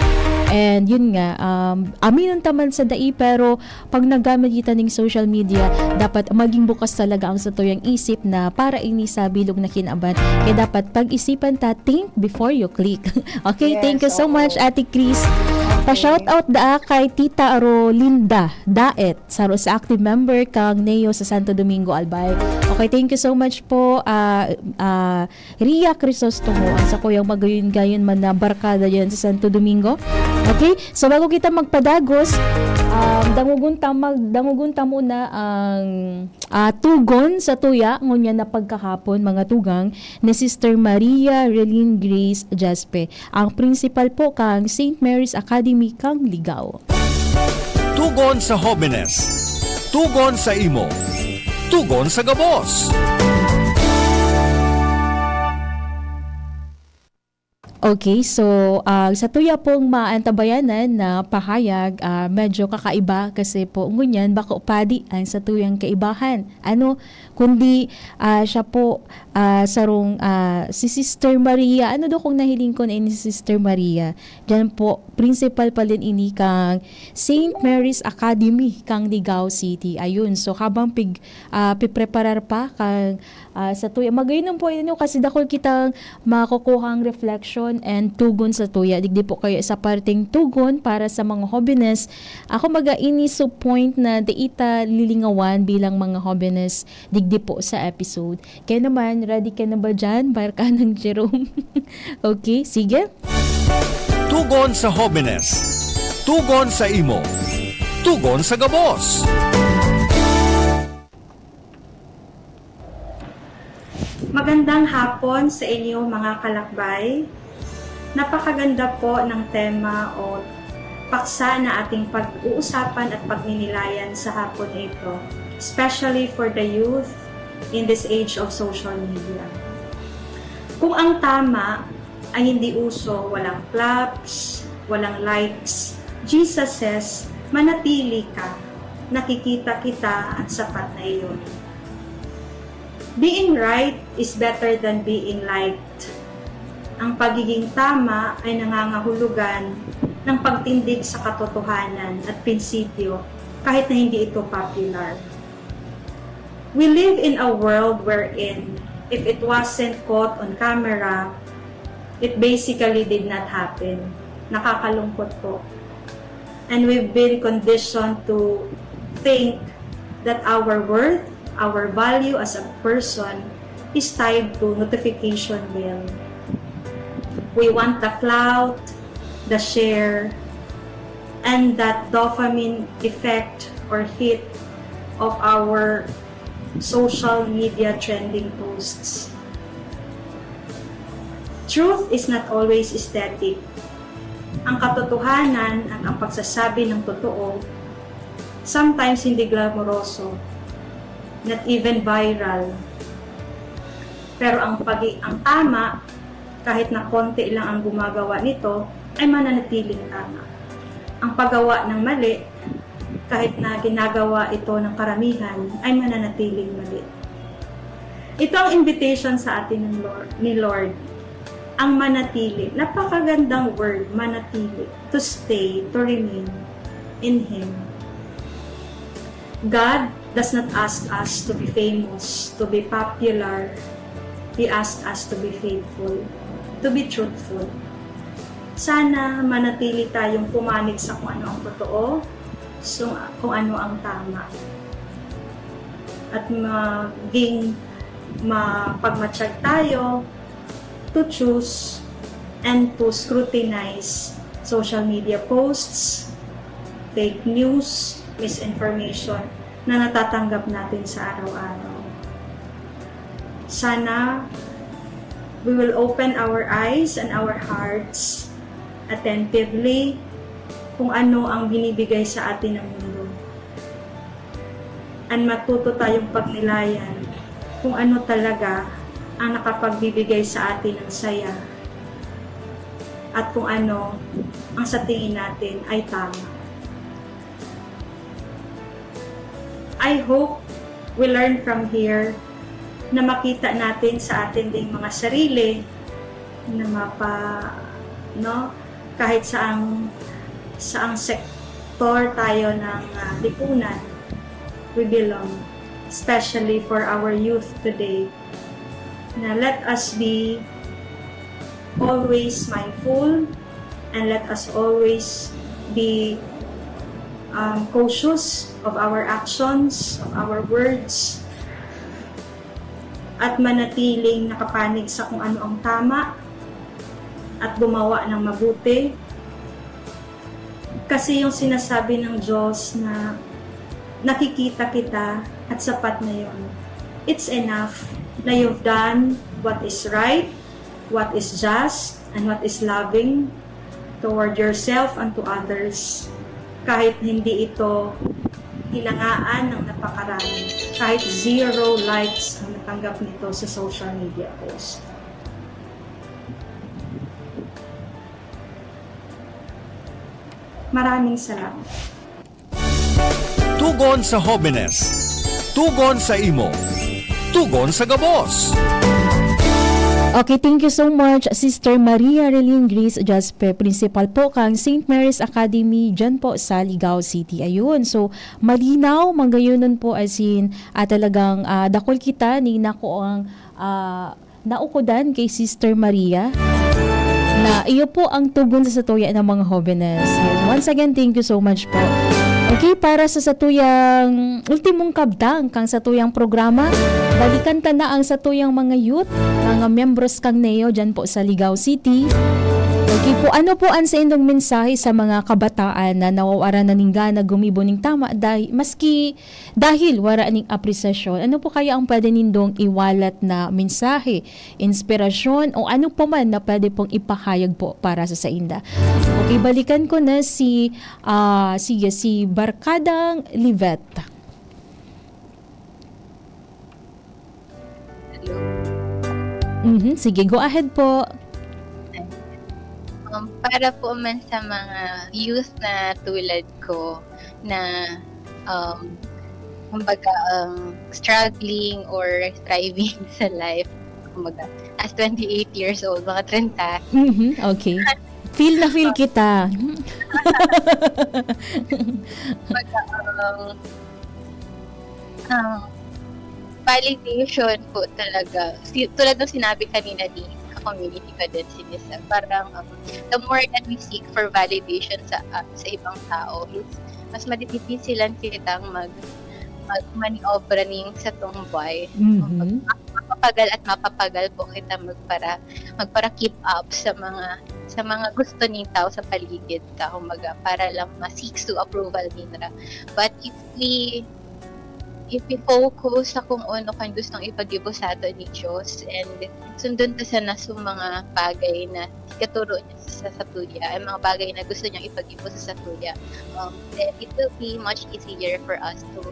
And yun nga, um, aminon ta man sa dai, pero pag naggamit kita ning social media, dapat maging bukas talaga ang satuyang isip na para ini sa bilog na kinaban. Kaya dapat pag-isipan ta, think before you click. Okay, Yes, thank you so oo. much, Ate Chris. Pa-shout out daa kay Tita Rolinda Daet, saro sa active member kang Neo sa Santo Domingo, Albay. Okay, thank you so much po, ah, ah, Ria Crisostomo, ang sakuyang magayon-gayon man na barkada diyan sa Santo Domingo. Okay? So, bago kita magpadagos, um, dangogon ta, mag, dangogon ta muna ang, ah, tugon sa tuya ngunyan na pagkahapon, mga tugang, ni Sister Maria Relin Grace Jaspe, ang principal po kang Saint Mary's Academy kang Ligao. Tugon sa Hobenes. Tugon sa imo. Tugon sa gabos. Okay, so, ah, sa tuya pong maantabayanan na pahayag, ah, medyo kakaiba kasi po ngunyan bako padi ang sa tuyang kaibahan. Ano, kundi, ah, siya po, ah, sarong, ah, si Sister Maria. Ano do kung nahiling ko na ini si Sister Maria? Diyan po, principal pa din ini kang Saint Mary's Academy kang Ligao City. Ayun, so habang pig, ah, pipreparar pa kang ah, sa tuya. Magayon po, ano, kasi dakul kitang makukuhang reflection and tugon sa tuya. Digdi po kayo sa parteng tugon para sa mga hobenes. Ako maga ini sa point na dai ta lilingawan bilang mga hobenes digdi po sa episode. Kaya naman, ready ka na ba dyan, Barka ng Jerome? Okay, sige. Tugon sa Hobenes. Tugon sa imo. Tugon sa gabos. Magandang hapon sa inyo, mga kalakbay. Napakaganda po ng tema o paksa na ating pag-uusapan at pagminilayan sa hapon na ito, especially for the youth in this age of social media. Kung ang tama ay hindi uso, walang claps, walang likes, Jesus says, "Manatili ka, nakikita kita at sapat na iyon." Being right is better than being liked. Ang pagiging tama ay nangangahulugan ng pagtindig sa katotohanan at prinsipyo kahit na hindi ito popular. We live in a world wherein if it wasn't caught on camera, it basically did not happen. Nakakalungkot po. And we've been conditioned to think that our worth, our value as a person is tied to notification bell. We want the clout, the share, and that dopamine effect or hit of our social media trending posts. Truth is not always aesthetic. Ang katotohanan at ang pagsasabi ng totoo, sometimes hindi glamoroso, not even viral. Pero ang pagi-, ang tama, kahit na konti lang ang gumagawa nito, ay mananatiling tama. Ang paggawa ng mali, kahit na ginagawa ito ng karamihan, ay mananatiling mali. Ito ang invitation sa atin ng Lord, ni Lord. Ang manatili. Napakagandang word, manatili. To stay, to remain in Him. God does not ask us to be famous, to be popular. He asked us to be faithful, to be truthful. Sana manatili tayong pumanig sa kung ano ang totoo, so, kung ano ang tama. At maging mapagmatsyag tayo to choose and to scrutinize social media posts, fake news, misinformation na natatanggap natin sa araw-araw. Sana we will open our eyes and our hearts attentively kung ano ang binibigay sa atin ng mundo. At matuto tayong pagnilayan kung ano talaga ang nakapagbibigay sa atin ng saya at kung ano ang sa tingin natin ay tama. I hope we learn from here na makita natin sa atin ding mga sarili na mapa-, no? Kahit saang, saang sektor tayo ng, ah, lipunan, we belong, especially for our youth today. Na let us be always mindful and let us always be, um, cautious of our actions, of our words, at manatiling nakapanig sa kung ano ang tama at gumawa ng mabuti. Kasi yung sinasabi ng Diyos na nakikita kita at sapat na yon. It's enough na you've done what is right, what is just, and what is loving toward yourself and to others. Kahit hindi ito hinangaan ng napakarami, kahit zero likes ang natanggap nito sa social media post. Maraming salamat. Tugon sa Hobenes. Tugon sa imo. Tugon sa gabos. Okay, thank you so much, Sister Maria Relin Grace Jaspe, Principal po kang Saint Mary's Academy, dyan po sa Ligao City. Ayun, so malinaw, magayonon po as in, ah, talagang ah, dakul kita ni nako ang ah, naukodan kay Sister Maria na iyo po ang tugon sa satuya ng mga hobenes. Yes. Once again, thank you so much po. Okay, para sa satuyang ultimong kabtang kang satuyang programa, balikan ta na ang satuyang mga youth, mga miyembros kang Neo dyan po sa Ligao City. Okay po, ano po ang sa indong mensahe sa mga kabataan na nawawaran na ning gana gumibo ning tama dahil maski dahil wara ning apresasyon? Ano po kaya ang pwede nindong iwalat na mensahe, inspirasyon o ano pa man na pwede pong ipahayag po para sa sainda? Okay, balikan ko na si, ah, sige, si Barkadang Livet. Hello. Mhm, sige, go ahead po. Um, para po man sa mga youth na tulad ko na um, kumbaga um, struggling or striving sa life, kumbaga as twenty-eight years old, mga trenta. Mhm, okay. Feel na feel kita. Kumbaga um, um, validation po talaga. Si, tulad ng sinabi kanina ni community ko din si Nisa, parang um, the more that we seek for validation sa uh, sa ibang tao, is mas madidipisilan kitang mag mag maniobra ning sa tong buhay. Mhm. Mapapagal at mapapagal po kita magpara magpara keep up sa mga sa mga gusto ning tao sa paligid ta, kumbaga, para lang ma-seek to approval ninra. But if we if we focus sa kung ano kan gustong ipagibo sa ato ni Diyos and sundon ta sana sa mga bagay na ikaturo niya sa satuya, ang mga bagay na gusto niyang ipaggibo sa satuya. Um, then it will be much easier for us to,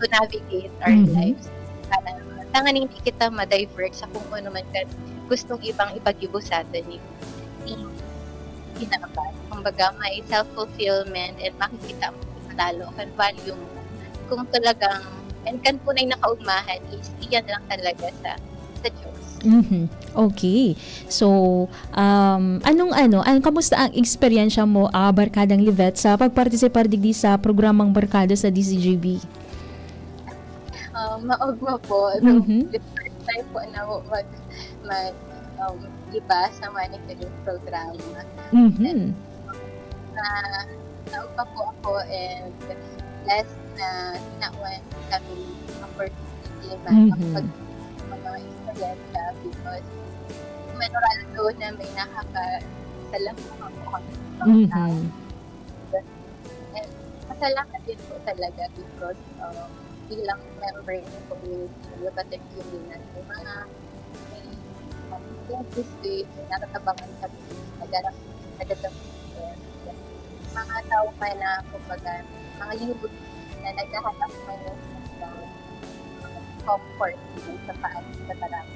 to navigate our Mhm. lives. Para tanganing di kita ma-divert sa kung ano man ka gustong ibang ipaggibo sa atin ni, ni Kinaban. Kumbaga, may self-fulfillment and makikita mo lalo kan value mo. Kung talagang, and kan tunay na kaugmahan is iyan lang talaga sa, sa Diyos. Mhm. Okay. So, um, anong ano, ang kamusta ang eksperyensya mo, ah, Barkadang Livette, sa pagpartisipar digdi sa programang Barkada sa D Z G B? Um, maugma po. So, Mhm. the first time po na po mag, mag, um, iba sa monitoring program. Mhm. Na, naugma po ako and blessed na tinawan kami ng opportunity na Mhm. makapag-, mga eksperyensya because manurado na may nakakasalamuha po kami sa mga tao. Mhm. And pasalamat din po talaga because, uh, bilang member ng community, Yucatan Community, may mga, may, um, may gusto, may natatabangan kami, nagara-, nagagawa, mga tao pa na, kumbaga, mga youth na naghahanap ngayon ng comfort dun sa paan-, sa parang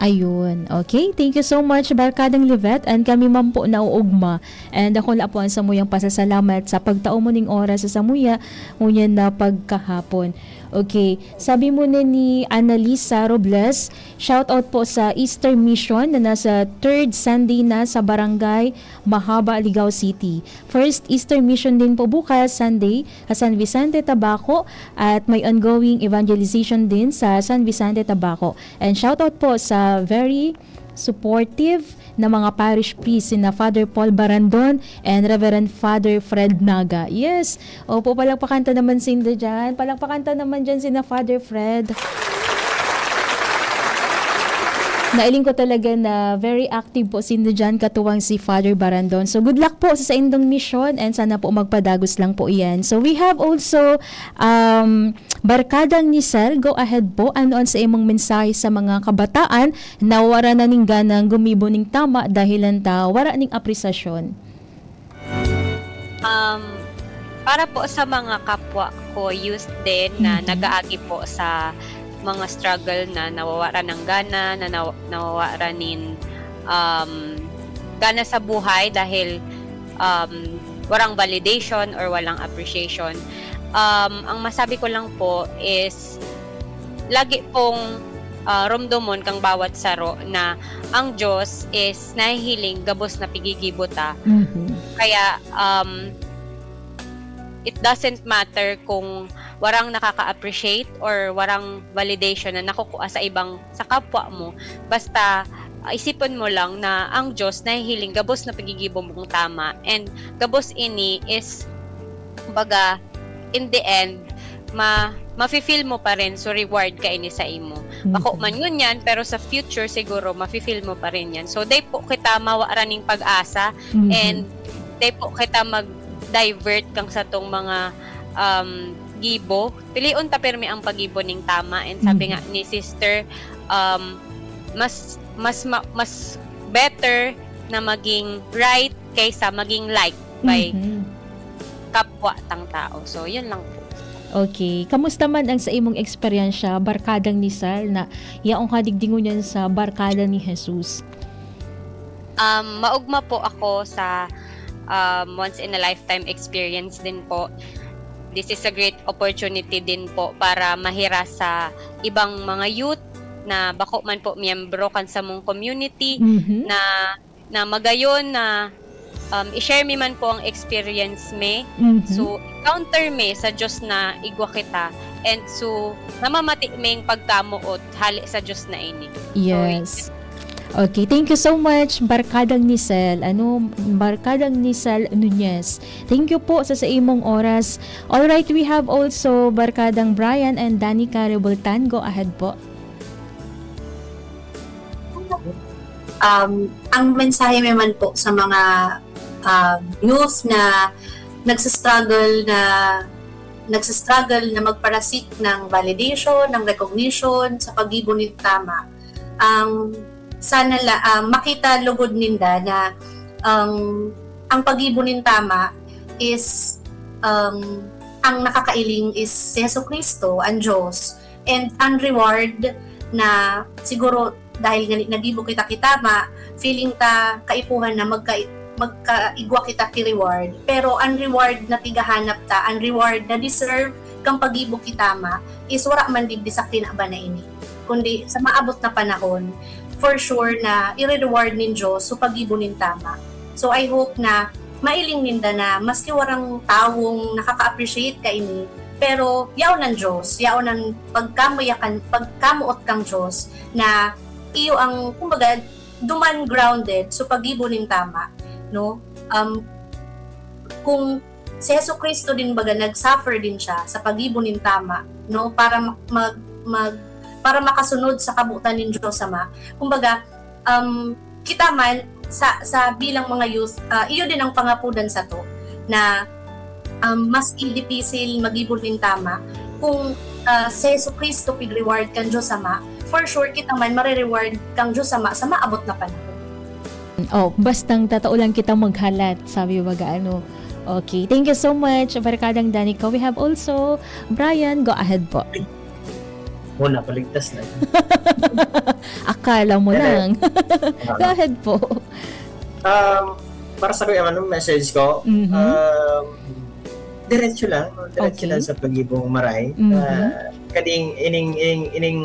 Ayun. Okay. Thank you so much, Barkadang Livette. And kami man po nauugma. And ako la po ang samuyang pasasalamat sa pagtao mo ning oras sa samuya, ngunyan na pagkahapon. Okay. Sabi mo na ni Annalisa Robles, shout out po sa Easter Mission na nasa third Sunday na sa Barangay Mahaba, Ligao City. First Easter Mission din po bukas, Sunday, sa San Vicente, Tabaco, at may ongoing evangelization din sa San Vicente, Tabaco. And shout out po sa very supportive na mga parish priest, sina Father Paul Barandon and Reverend Father Fred Naga. Yes! Opo, palakpakan ta naman sinda dyan. Palakpakan ta naman dyan sina Father Fred. Nailing ko talaga na very active po sinda dyan, katuwang si Father Barandon. So, good luck po sa saindong misyon and sana po magpadagos lang po iyan. So, we have also, um, Barkadang Nicel, go ahead po. Ano ang sa imong mensahe sa mga kabataan na wara na ning ganang gumibo ning tama dahilan ta wara ning apresasyon? Um, para po sa mga kapwa ko, youth din na Mhm. nag-aagi po sa mga struggle na nawawara ng gana, na naw-, nawawara nin, um, gana sa buhay dahil, um, warang validation or walang appreciation. Um, ang masabi ko lang po is lagi pong, ah, romdomon kang bawat saro na ang Diyos is nahihiling gabos na pigigibo ta. Mhm. Kaya, um, it doesn't matter kung warang nakaka-appreciate or warang validation na nakukuha sa ibang, sa kapwa mo. Basta, ah, isipon mo lang na ang Diyos nahihiling gabos na pigigibo mong tama. And gabos ini is, kumbaga, in the end, ma-, mafe-feel mo pa rin, so reward ka ini sa imo. Bako Mhm. man ngunyan, pero sa future siguro, mafe-feel mo pa rin yan. So, dai po kita mawara ning pag-asa, Mhm. and dai po kita mag-divert kang satong mga, um, gibo. Pilion ta pirmi ang paggibo ning tama. And sabi Mhm. nga ni sister, um, mas, mas ma-, mas better na maging right kaysa maging like by Mhm. kapwa tang tao. So, yun lang po. Okay. Kamusta man ang sa imong eksperyensya, Barkadang Nicel, na yaon ka digdi ngunyan sa Barkada ni Jesus? Um, maugma po ako sa, um, once in a lifetime experience din po. This is a great opportunity din po para mahira sa ibang mga youth na bako man po miyembro kan samong community Mhm. na, na magayon na, um, i-share mi man po ang experience mi. Mhm. So, encounter mi sa Diyos na igwa kita. And so, namamati ming pagkamoot hali sa Diyos na ini. Yes. Okay, thank you so much, Barkadang Nicel. Ano, Barkadang Nicel Nunez. Thank you po sa, sa imong oras. All right, we have also Barkadang Brian and Danica Rebultan. Go ahead po. Um, ang mensahe mi man po sa mga, um, youth na nagsistruggle na, nagsistruggle na magparasik ng validation, ng recognition sa paggibo nin tama. Ang, sana la, ah, makita lugod ninda na, um, ang paggibo nin tama is, um, ang nakakailing is si Jesu-Cristo, ang Diyos. And ang reward na siguro dahil nga naggibo kita ki tama, feeling ta kaipuhan na magka-, magkaigwa kita ki reward. Pero ang reward na tigahanap ta, ang reward na deserve kan paggibo ki tama is wara man digdi sa kinaban na ini, kundi sa maabot na panahon, for sure na ire-reward nin Diyos so paggibo nin tama. So I hope na mailing ninda na maski warang tawong nakaka-appreciate kaini, pero yaon ang Diyos, yaon ang pagkamuyakan, pagkamuot kang Diyos na iyo ang, kumbaga, duman grounded so paggibo nin tama, no? Um, kung si Jesu-Cristo din, baga, nag-suffer din siya sa paggibo nin tama, no? Para mag, mag, mag, para makasunod sa kabotan nin Diyos Ama. Kumbaga, um, kita man sa, sa bilang mga youth, ah, iyo din ang pangapodan sato na, um, maski dipisil maggibo nin tama, kung, ah, si Jesu-Cristo pig-reward kan Diyos Ama, for sure kita man mare-reward kang Diyos Ama sa maabot na panahon. Oh, bastang tatao lang kita maghalat, sabi baga, ano. Okay, thank you so much, Barkadang Danica. We have also Brian, go ahead po. Muna, paligtas na. Akala mo Pero- lang. Go ahead po. Um, para sa kuya, anong message ko? Mhm. Um, diretso lang. Diretso Okay. lang sa pagibong maray. Mhm. Ah, kading ining, ining, ining,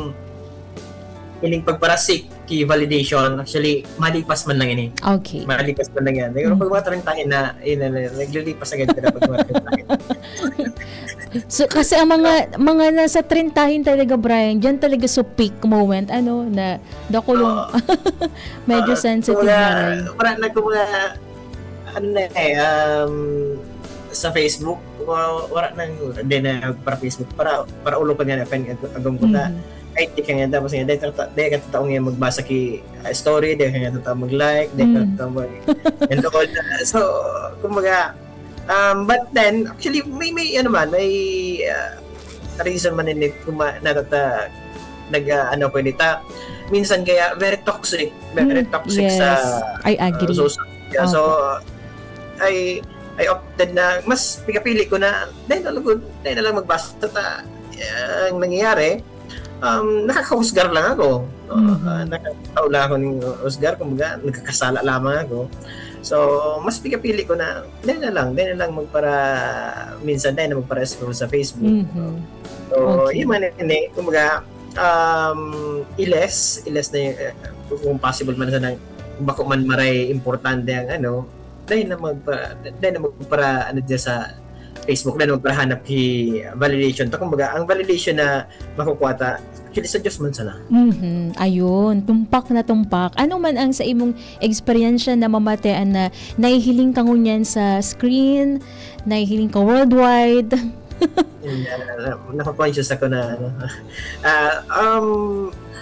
ining pagparasik ki validation, actually, malipas man lang ini. Okay. Malipas man lang yan. Pero Mm. pag mga treinta na, yun na, na, naglilipas agad ka na pag mga treinta. So, kasi ang mga mga nasa treintahin talaga, Brian, diyan talaga sa peak moment, ano, na dakulong Oo. medyo Ah, sensitive wala, na rin. Wala na kung mga, ano na eh, um, sa Facebook, wa- wala nang, hindi na para Facebook, para, para ulo ko niya na, kan ag- agom ko na, Mhm. ay, di ka nga, tapos nga, di ka, di ka tataong nga magbasa ki ah, story, di ka nga tataong mag-like, di ka Mm. tataong mag, and all that. So, kumbaga, um, but then, actually, may, may, ano man, may, ah, reason man ini kung ma- natata, nag, ah, ano ko ini, ta, minsan kaya, very toxic, very Mm, toxic sa, yes. I agree. ah, social media. So, Opo. I, I opted na, mas pinapili ko na, dahil na lang, dahil na lang magbasa, ta, ang nangyayari, um, nakakahusgar lang ako. No? Mhm. Ah, nakakataw lang ako ng husgar, kumbaga, nagkakasala lamang ako. So, mas pinapili ko na, dahil na lang, dahil na lang magpara, minsan dahil na magpara-scroll sa Facebook. Mhm. So, Okay. Yun man yun eh, kumbaga, um, i-less, i-less na yung, eh, kung possible man sana, bako man maray importante ang ano, dahil na magpa, dahil na magpara, ano dyan sa Facebook, dahil na magparahanap ki validation. Ta, kumbaga, ang validation na makukuha ta, actually sa Diyos man sana. Mhm. Ayun, tumpak na tumpak. Ano man ang sa imong eksperyensya na mamatean na nahihiling ka ngunyan sa screen, nahihiling ka worldwide? Yun, ah, nako-conscious ako na, ano, ah, um,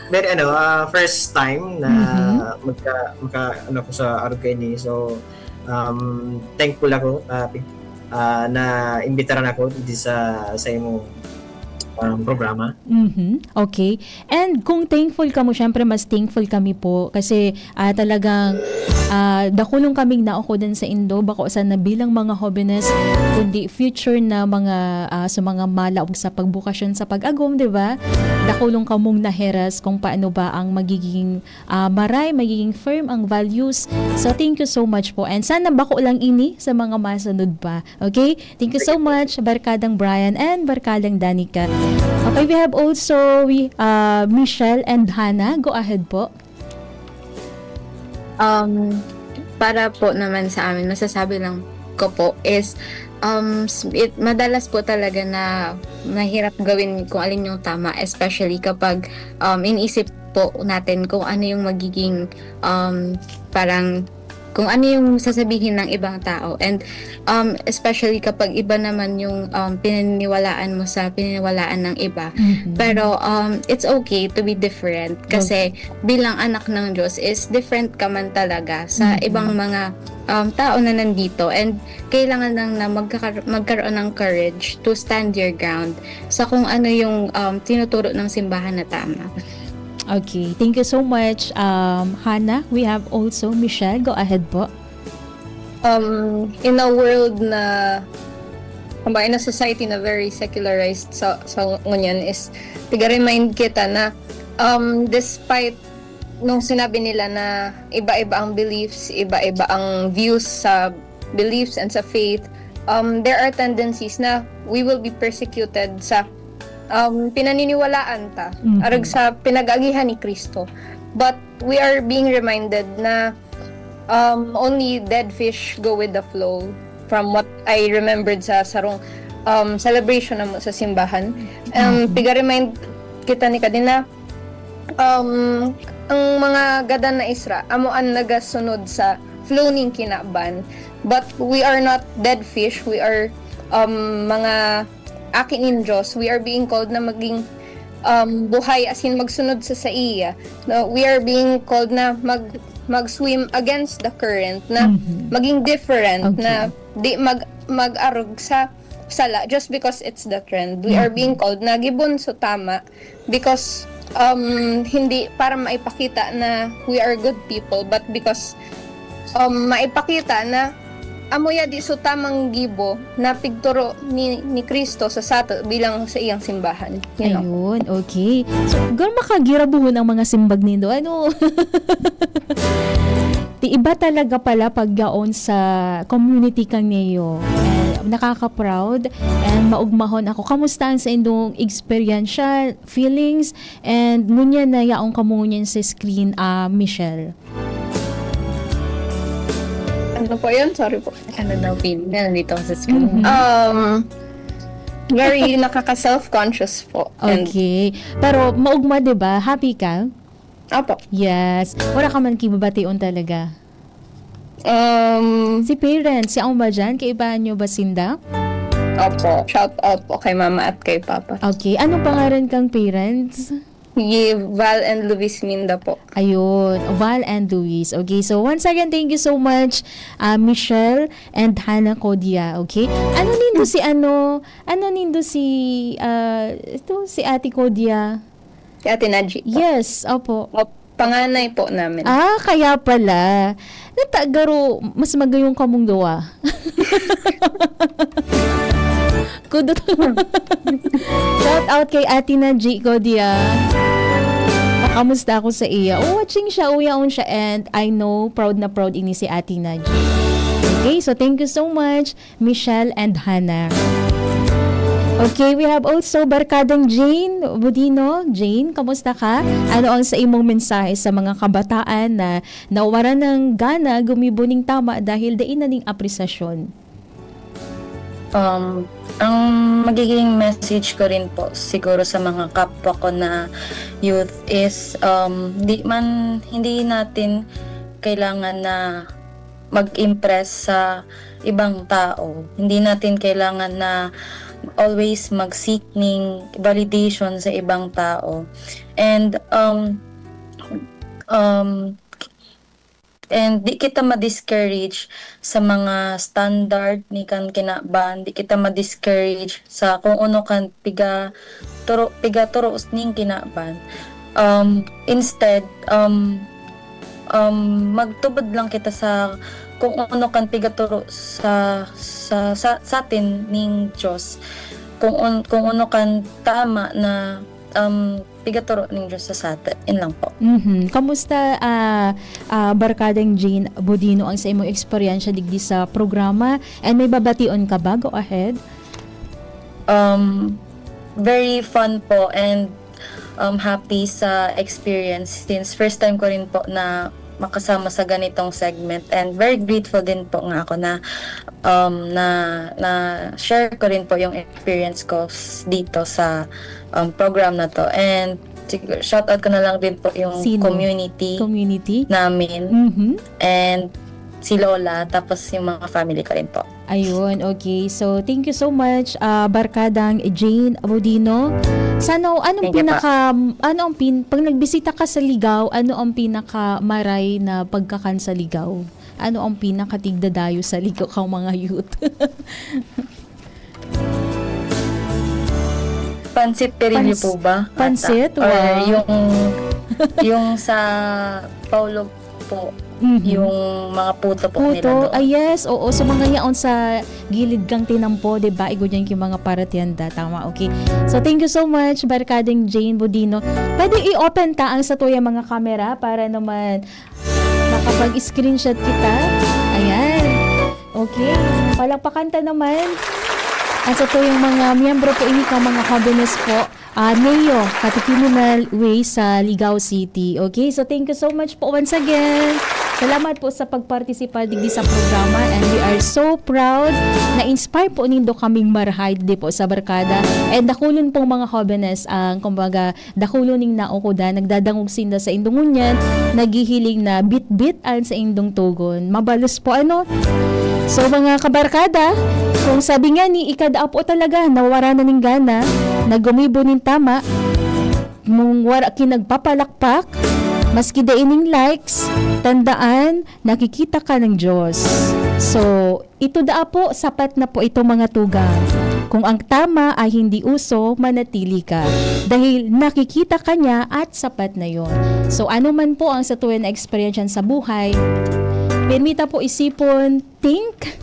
very, ano, ah, first time na Mhm. magka, maka, ano ko sa arog kaini. So, um, thankful ako, ah, pi-, ah, na imbitaran ako dito sa, sa imong, um, programa. Mhm. Okay. And kung thankful kamo, syempre mas thankful kami po kasi, ah, talagang, ah, dakulong kaming naukodan saindo, bako sana bilang mga hobenes, kundi future na mga, ah, sa mga malaog sa pagbukasyon sa pag-agom, di ba? Dakulong kamong naheras kung paano ba ang magiging, ah, maray, magiging firm ang values. So, thank you so much po. And sana bako lang ini sa mga masunod pa. Okay? Thank you so much, Barkadang Brian and Barkadang Danica. Okay, we have also we, ah, Michelle and Hannah. Go ahead po. Um, para po naman sa amin, masasabi lang ko po is, um, s- it, madalas po talaga na mahirap gawin kung alin yung tama, especially kapag, um, iniisip po natin kung ano yung magiging, um, parang kung ano yung sasabihin ng ibang tao. And, um, especially kapag iba naman yung, um, pinaniniwalaan mo sa pininiwalaan ng iba. Mhm. Pero, um, it's okay to be different kasi bilang anak ng Diyos is different ka man talaga sa Mhm. ibang mga, um, tao na nandito. And kailangan lang na magkakar- magkaroon ng courage to stand your ground sa kung ano yung, um, tinuturo ng simbahan na tama. Okay, thank you so much, um, Hannah. We have also Michelle. Go ahead po. Um, in a world na, kumbaga, in a society na very secularized sa, sa ngunyan is, tiga-remind kita na, um, despite nung sinabi nila na iba-iba ang beliefs, iba-iba ang views sa beliefs and sa faith, um, there are tendencies na we will be persecuted sa, um, pinaniniwalaan ta, Mhm. arag sa pinag-agihan ni Cristo. But we are being reminded na, um, only dead fish go with the flow, from what I remembered sa sarong, um, celebration namo sa simbahan. Um, Mhm. Piga-remind kita ni kadina, um, ang mga gadan na isra, amo an nagasunod sa flow ning kinaban. But we are not dead fish, we are, um, mga aki nin Diyos. We are being called na maging, um, buhay, as in magsunod sa saiya. No, we are being called na mag mag-swim against the current, na Mhm. maging different, Okay. na di mag mag-arog sa sala just because it's the trend. We are Mhm. being called na gibon so tama because, um, hindi para maipakita na we are good people, but because, um, maipakita na amo ya di so tamang gibo na pigturo ni, ni Cristo sa sato bilang sa iyang simbahan. You know? Ayun, okay. So, gal makagirabuhon ang mga simbag nindo. Ano? Ti iba talaga pala pag yaon sa community kang Neo. And nakaka-proud and maugmahon ako. Kamusta ang sa indong experience, feelings, and ngunyan na yaon kamo ngunyan sa screen, ah, Michelle? Ano po yun? Sorry po. Ano daw feeling na nandito ako sa screen? Mhm. Um, very nakaka-self-conscious po. And Okay. Pero maugma, di ba? Happy ka? Apo. Yes. Wala ka man kibabation talaga. Um, Si parents, yaon ba dyan? Kaibahan nyo ba sinda? Opo. Shout out po kay mama at kay papa. Okay. Anong pangaran kang parents? Ye, Val and Luis Minda po. Ayun, Val and Luis. Okay, so once again, thank you so much, ah, Michelle and Hannah Codia. Okay? Ano nindo si ano, ano nindo si, ah, ito, si Ate Codia? Si Ate Naji po. Yes, opo. Op- Panganay po namin. Ah, kaya pala. Nata, garo, mas magayong kamong duwa. Kudot. Shout out kay Ate Naji Codia. Makamusta ako sa iya? Oh, watching siya, uyaon siya, and I know, proud na proud ini si Ate Naji. Okay, so thank you so much, Michelle and Hannah. Okay, we have also Barkadang Jane Budino. Jane, kamusta ka? Ano ang sa imong mensahe sa mga kabataan na nawaran ng gana gumibo ning tama dahil dai na ning apresasyon? Um, ang magiging message ko rin po siguro sa mga kapwa ko na youth is, um, di man, hindi natin kailangan na mag-impress sa ibang tao. Hindi natin kailangan na always mag-seek ning validation sa ibang tao. And, um, um, and di kita ma-discourage sa mga standard ni kan kinaban, di kita ma-discourage sa kung ano kan piga turo, piga turo ning kinaban. Um, instead, um, um, magtubod lang kita sa kung ano kan piga turo sa, sa, sa, sa atin ning Diyos. Kung, un, kung ano kan tama na, um, piga turo ning Diyos sa satin. Yun lang po. Mhm. Kamusta, ah, ah, Barkadang Jane Budino, ang sa imong eksperyensya digdi sa programa? And may babation ka ba? Go ahead. Um, very fun po and, um, happy sa experience since first time ko rin po na makasama sa ganitong segment and very grateful din po nga ako na, um, na, na share ko rin po yung experience ko s-, dito sa, um, program na to. And siguro, shout out ko na lang din po yung Sino? Community Community? namin Mhm. and si Lola, tapos yung mga family ko rin po. Ayun, okay. So, thank you so much, ah, Barkadang Jane Budino. Sana, anong Thank you po. pinaka, ano ang pin, pag nagbisita ka sa Ligao, ano ang pinakamaray na pagkakan sa Ligao? Ano ang pinakatigdadayo sa Ligao kang mga youth? Pansit pirilyo Pans-, po ba? Ata? pansit? Or Wow. yung Yung sa Paulo po, Mhm. yung mga puto po nila Puto, doon. Ah, yes, oo. So, mga yaon sa gilid kang tinampo, di ba? Igo dyan yung mga paratianda. Tama, okay. So, thank you so much, Barkading Jane Budino. Pwede i-open ta ang satuyang mga camera para naman makapag-screenshot kita. Ayan. Okay. Palakpakan ta naman ang satuyang mga miyembro po ini ka mga jóvenes po. Ah, Neo, Catechumenal Way sa Ligao City. Okay, so thank you so much po once again. Salamat po sa pagpartisipar digdi sa programa, and we are so proud na inspire po nindo kaming marahay digdi po sa Barkada. And dakulon pong mga jóvenes ang, kumbaga, dakulon ning naukodan, nagdadangog sinda sa indong ngunyan, naghihiling na bitbit an sa indong tugon. Mabalos po, ano? So, mga kabarkada, kung sabi nga ni, ika daa po talaga, nawara na ning gana, nagumibo nin tama, mong wara ki nagpapalakpak, maski dai ning likes, tandaan, nakikita ka ng Diyos. So, ito daa po, sapat na po ito, mga tugang. Kung ang tama ay hindi uso, manatili ka. Dahil nakikita ka niya at sapat na yon. So, ano man po ang satuyang na eksperyensya sa buhay, pirmi ta po isipon, think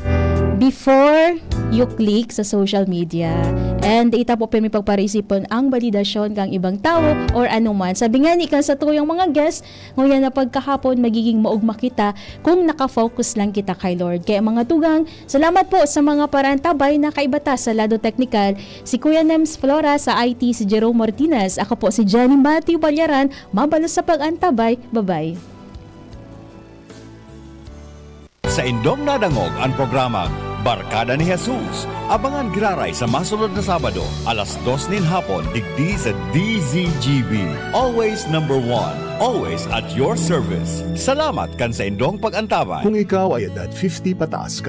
before you click sa social media. And ita po pirmi pagparaisipon ang balidasyon kang ibang tawo or anuman. Sabi nga ni kan satuyang mga guest, ngunyan na pagkahapon, magiging maugma kita kung nakafocus lang kita kay Lord. Kaya, mga tugang, salamat po sa mga paraantabay na kaiba ta sa lado teknikal, si Kuya Nems Flora sa I T, si Jerome Martinez. Ako po si Jenny Matthew Balyaran, mabalos sa pag-antabay. Bye-bye. Sa indong nadangog ang programang Barkada ni Jesus. Abangan giraray sa masunod na Sabado, alas dos nin hapon, digdi sa D Z G B. Always number one, always at your service. Salamat kan sa indong pag-antabay. Kung ikaw ay edad fifty pataas,